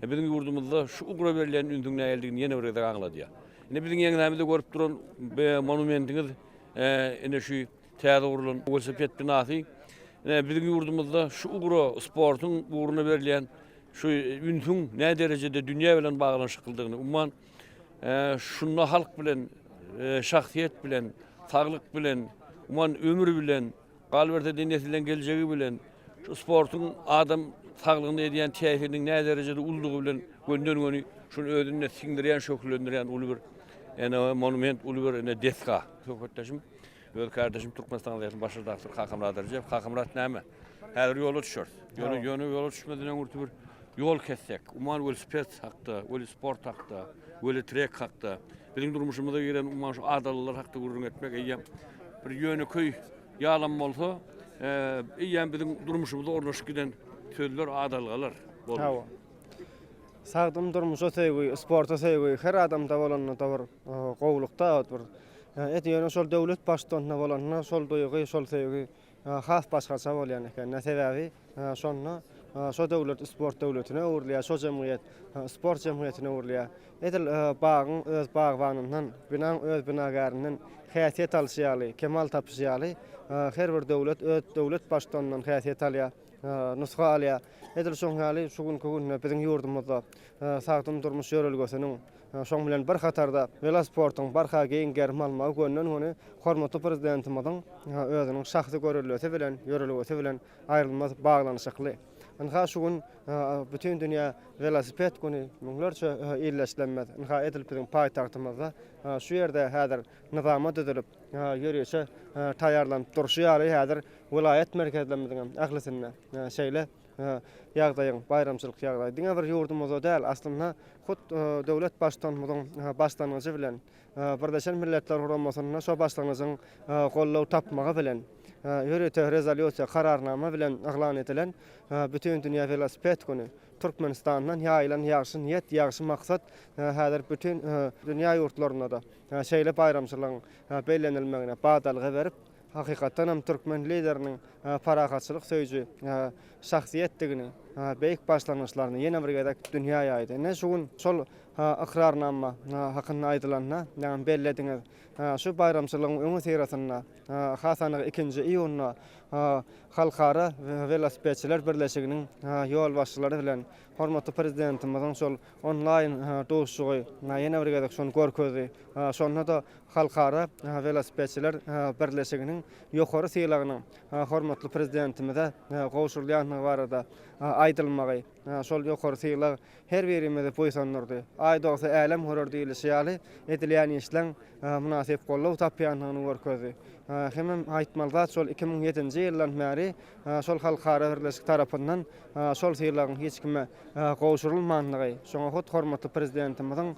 biziň ýurdumyzda şu ugra berilýän ünsüň nähilidigini ýene bir gezek aňladýar. Ine biziň ýeňsämizde görüp duran monumentiňiz ine şu täze gurlan welosiped binasy. Ine biziň ýurdumyzda şu ugra, sportuň ugruna berilýän şu ünsüň näderejede dünýä bilen baglanyşyklydygyny, umuman, şunda halk bilen, şahsyýet bilen, saglyk bilen, umuman, ömür bilen, galyberse-de nesilleň geljegi bilen, şu sportuň adam saglygyna edýän täsiriniň näderejede uludygy bilen gönden-göni şuny özünde siňdirýän, şöhlelendirýän uly bir ene monument, uly bir ene desga. Söhbetdeşim, öz kärdeşim Türkmenistan gazetiniň baş redaktory Kakamyrat Rejepow. Kakamyrat näme? Häzir ýola düşeris. Ýöne ýöne ýola düşmezden öňürti bir ýol kessek. Umuman welosiped hakda, welosport hakda, welotrek hakda, biziň durmuşymyza giren umuman şu adalgalar hakda gürrüň etmek eýýäm bir ýönekeý ýalam bolsa, eýýäm biziň durmuşymyza ornaşyp giden sözler, adalgalar boldy. Hawa. Sagdyn durmuşa söýgi, sporta söýgi her adamda bolanda bir gowulykda bir. Et ýöne şol döwlet baştutanynda bolanda şol duýgy, şol söýgi has başgaça bolýan eken. Sebäbi şonda şo döwlet sport döwletine öwrülýär, şo jemgyýet sport jemgyýetine öwrülýär. Edil bagyň öz bagbanyndan, binaň öz binagärinden häsiýet alşy ýaly, kemal tapyşy ýaly, her bir döwlet öz döwlet baştutanyndan häsiýet alýar, nusga alýar. Edil şoň ýaly şu günki günde biziň ýurdumyzda sagdyn durmuş ýörelgesiniň. Şoň bilen bir hatarda, welosportuň barha giň gerim almagy gönden-göni hormatly Prezidentimiziň özüniň şahsy göreldesi bilen, ýörelgesi bilen aýrylmaz baglanyşykly. Ynha, şu gün Bütindünýä welosiped güni müňlerçe ildeşlerimiz, ynha, edil biziň paýtagtymyzda şu ýerde häzir nyzama düzülip, ýörişe taýýarlanyp durşy ýaly, häzir welaýat merkezlerimiziň hem ählisinde şeýle ýagdaýyň, baýramçylyk ýagdaýy diňe bir ýurdumyzda däl, aslynda hut döwlet Baştutanymyzyň başlangyjy bilen, Birleşen Milletler Guramasynda şo başlangyjyň goldaw tapmagy bilen, ýörite rezolýusiýa, kararnama bilen yglan edilen Bütindünýä welosiped güni, Türkmenistandan ýaýylan ýagşy niýet, ýagşy maksat häzir bütin dünýä ýurtlarynda-da şeýle baýramçylygyň bellenilmegine badalga berip, Hakykatdan hem türkmen Lideriniň parahatçylyk söýüji şahsyýetdigini, beýik başlangyçlaryny ýene bir gezek dünýä ýaýdy. Ine, şu gün şol ykrarnama hakynda aýdylanda, ýagny bellediňiz, şu baýramçylygyň öňüsyrasynda, has anygy ikinji iýunda Halkara welosipedçiler birleşiginiň ýolbaşçylary bilen hormatly Prezidentimiziň şol onlaýn duşuşygy ýene bir gezek şony görkezdi. Şonda-da Halkara welosipedçiler birleşiginiň ýokary sylagynyň hormatly Prezidentimize gowşurylýandygy barada aýdylmagy, şol ýokary sylag her birimizi buýsandyrdy. Aý dogsa älem görer diýlişi ýaly, edilýän işleň mynasyp goldaw tapýandygyny görkezdi. Hemem aýtmaly zat şol 2007-nji ýyldan bäri şol halkara birleşik tarapyndan şol sylagyň hiç kime gowşurylmandygy, şoňa hut hormatly Prezidentimiziň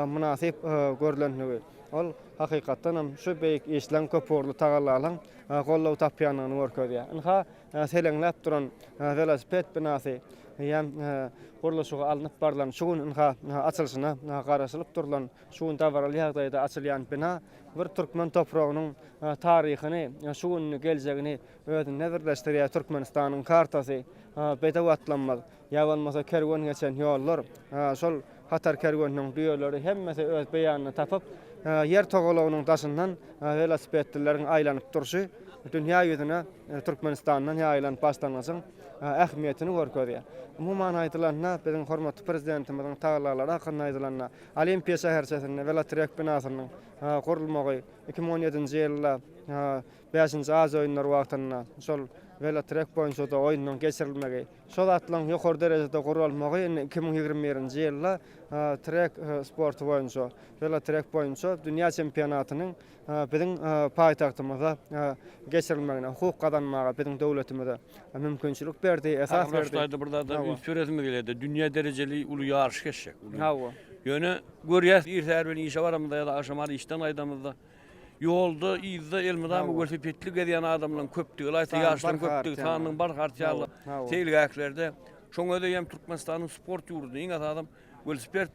mynasyp görlendigi, ol hakykatdan hem şu beýik işleň, köpugurly tagallalaryň goldaw tapýandygyny görkezýär. Ynha, seleňläp duran welosiped binasy eýýäm gurluşygy alnyp barlan, şu gün ynha açylyşyna garaşylyp durlan, şu gün dabaraly ýagdaýda açylýan bina bir türkmen topragynyň taryhyny, şu gününi, geljegini özünde birleşdirýär. Türkmenistanyň kartasy, bedew atlanmaz, ýa bolmasa kerwen geçen ýollar, şol hatar kerweniniň düýeleri hemmesi öz beýanyny tapyp, Ýer togalagynyň daşyndan welosipedlileriň aýlanyp durşy dünýä ýüzüne Türkmenistandan ýaýylan başlangyjyň ähmiýetini görkezýär. Umuman aýdylanda, biziň hormatly Prezidentimiziň tagallalary hakynda aýdylanda, Olimpiýa şäherçesinde welotrek binasynyň gurulmagy 2017-nji ýylda Bäşinji Aziýa oýunlary wagtynda şol welotrek boýunça-da oýnunyň geçirilmegi, şo zatlaryň ýokary derejede guralmagy indi 2021-nji ýylda trek sporty boýunça, welotrek boýunça dünýä çempionatynyň biziň paýtagtymyzda geçirilmegine, hukuk gazanmaga biziň döwletimize mümkinçilik berdi, esas berdi. Aglaş bir zada üns beresimiz gelýär-de, dünýä derejeli uly ýaryş geçjek. Hawa. Ýöne görýäs, ir säher bilen işe baramyzda ýa-da agşamara işden gaýdamyzda, Ýolda, yzda elmydama welosipedli gezýän adamlaryň köpdügi, ylaýta ýaşlaryň köpdügi, sanynyň barha artýanlygy seýilgählerde. Şoň özi hem Türkmenistanyň sport ýurduny, iň esasam welosiped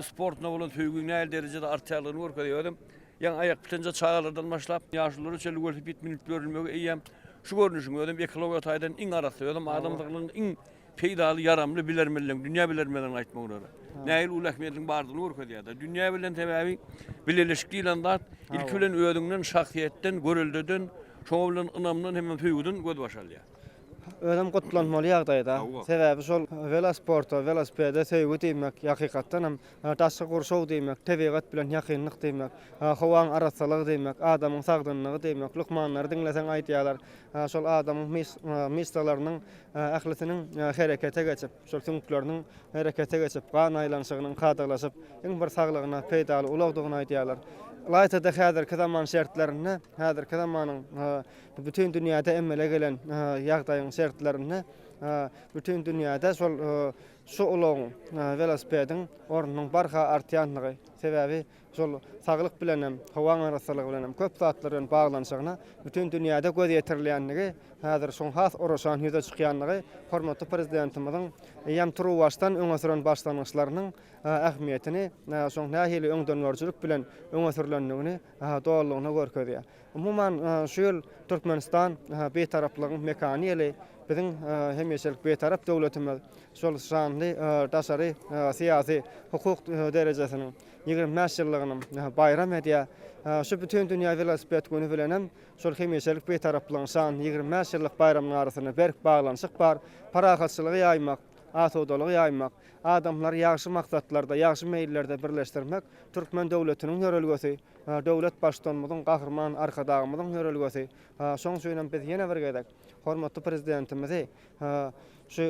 sportuna bolan söýgüniň nähili derejede artýanlygyny görkezýär. Özem ýaňy aýak bitenje çagalardan başlap, ýaşululara çenli welosiped münüp ýörülmegi eýýäm şu görnüşiň özem ekologiýa taýdan iň arassa, özem adam saglygyna iň Peýdaly, ýaramly bilermenleň, dünýä bilermenleriniň aýtmagyna görä, nähili uly ähmiýetiniň bardygyny görkezýär-de. Dünýä bilen sebäbi bileleşik diýlen zat ilki bilen özüňden, şahsyýetden, göreldeden, şoňa bilen ynamdan hemem söýgüden gözbaş alýar. Özem gutlanmaly ýagdaýda. Sebäbi şol welosporta, welosipede söýgi diýmek, hakykatdan hem daşky gurşaw diýmek, tebigat bilen ýakynlyk diýmek, howaň arassalygy diýmek, adamyň sagdynlygy diýmek. Lukmanlary diňleseň aýdýarlar, şol adamyň myşsalarynyň ählisiniň herekete geçip, şol süňkleriniň herekete geçip, gan aýlanyşygynyň kadalaşyp, iň bir saglygyna peýdaly ulagdygyny aýdýarlar. Ylaýta-da häzirki zaman şertlerinde, häzirki zamanyň bütin dünýäde emele gelen ýagdaýyň şertlerinde bütin dünýäde şol şu ulagyň, welosipediň ornunyň barha artýandygy, sebäbi Şol saglyk bilen hem, howaň arassalygy bilen hem, köp zatlar bilen baglanyşygyna bütin dünýäde göz ýetirilýändigi, häzir şoň has oraşan ýüze çykýandygy hormatly Prezidentimiziň eýýäm turuwbaşdan öňe süren başlangyçlarynyň ähmiýetini, şoň nähili öňdengörüjilik bilen öňe sürlendigini dolulygyna görkezýär. Umuman, şu ýyl Türkmenistan Bitaraplygyň mekany ýyly, biziň hemişelik Bitarap döwletimiz şol şanly daşary syýasy hukuk derejesiniň 25 ýyllygyny baýram edýär. Şu Bütindünýä welosiped güni bilen hem şol hemişelik Bitaraplygyň şanly 25 ýyllyk baýramynyň arasynda berk baglanyşyk bar. Parahatçylygy ýaýmak. asudalygy ýaýmak, adamlary ýagşy maksatlarda, ýagşy meýillerde birleşdirmek türkmen döwletiniň ýörelgesi, döwlet Baştutanymyzyň, Gahryman Arkadagymyzyň ýörelgesi. Şonuň üçin hem biz ýene bir gezek hormatly Prezidentimizi şu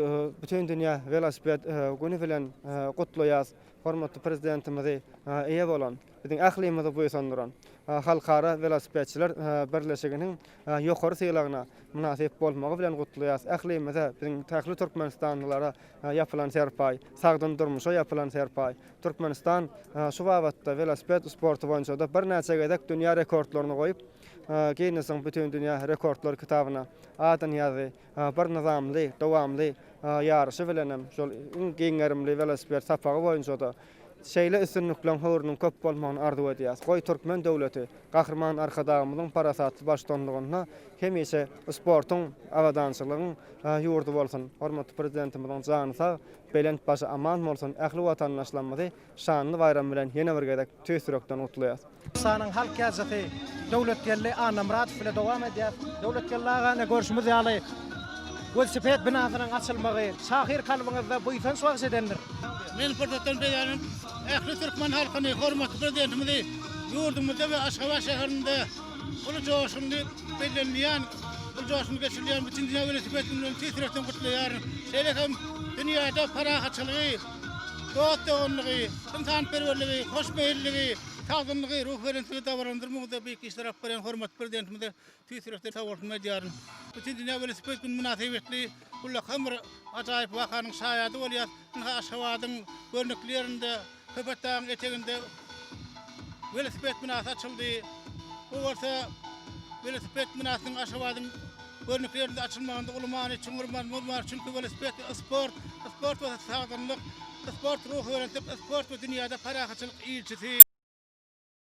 Bütindünýä welosiped güni bilen gutlaýarys. Hormatly Prezidentimizi eýe bolan, biziň ählimizi buýsandyran Halkara welosipedçiler birleşiginiň ýokary sylagyna mynasyp bolmagy bilen gutlaýarys. Ählimize, biziň ähli türkmenistanlylara ýapylan serpaý, sagdyn durmuşa ýapylan serpaý. Türkmenistan şu babatda welosiped sporty boýunça-da birnäçe gezek dünýä rekordlaryny goýup, Ginnesiň Bütindünýä rekordlar kitabyna adyny ýazdy. Bir nyzamly, dowamly ýaryşy bilenem şol iň giň gerimli welosiped sapagy boýunça-da şeýle üstünlikleriň höwrüniň köp bolmagyny arzuw edýäris. Goý, türkmen döwleti Gahryman Arkadagymyzyň parasatly baştutanlygynda hemişe sportuň, abadançylygyň ýurdy bolsun! Hormatly Prezidentimiziň jany sag, belent başy aman bolsun! Ähli watandaşlarymyzy şanly baýram bilen ýene bir gezek tüýs ýürekden gutlaýas. Türkmenistanyň halk ýazyjysy Döwletgeldi Annamyradow bile dowam edýär. Döwletgeldi aga ine görşümiz ýaly welosiped binasynyň açylmagy şahyr kalbyňyzda buýsanç bagyş edendir. Men pursatdan peýdalanyp, ähli türkmen halkyny, hormatly Prezidentimizi ýurdumyzda we Aşgabat şäherinde uly joşgunly bellenilýän, uly joşgunly geçirilýän Bütindünýä welosiped güni bilen tüýs ýürekden gutlaýaryn. Şeýle hem dünýäde parahatçylygy, dost-doganlygy, ynsanperwerligi, hoşmeýilligi, sagdynlygy, ruhubelentligi dabaralandyrmakda beýik işler alyp barýan hormatly Prezidentimize tüýs ýürekden sagbolsun aýdýaryn. Bütindünýä welosiped güni mynasybetli ullakan bir ajaýyp wakanyň şaýady bolýas. Ynha, Aşgabadyň görnükli ýerinde, Köpetdagyň eteginde welosiped binasy açyldy. Bu bolsa welosiped binasynyň Aşgabadyň Görnükli ýerinde açylmagynda uly many, çuňňur mazmun bar. Çünki welosiped sport, sport bolsa sagdynlyk, sport ruhubelentlik, sport bu dünýäde parahatçylyk ilçisi.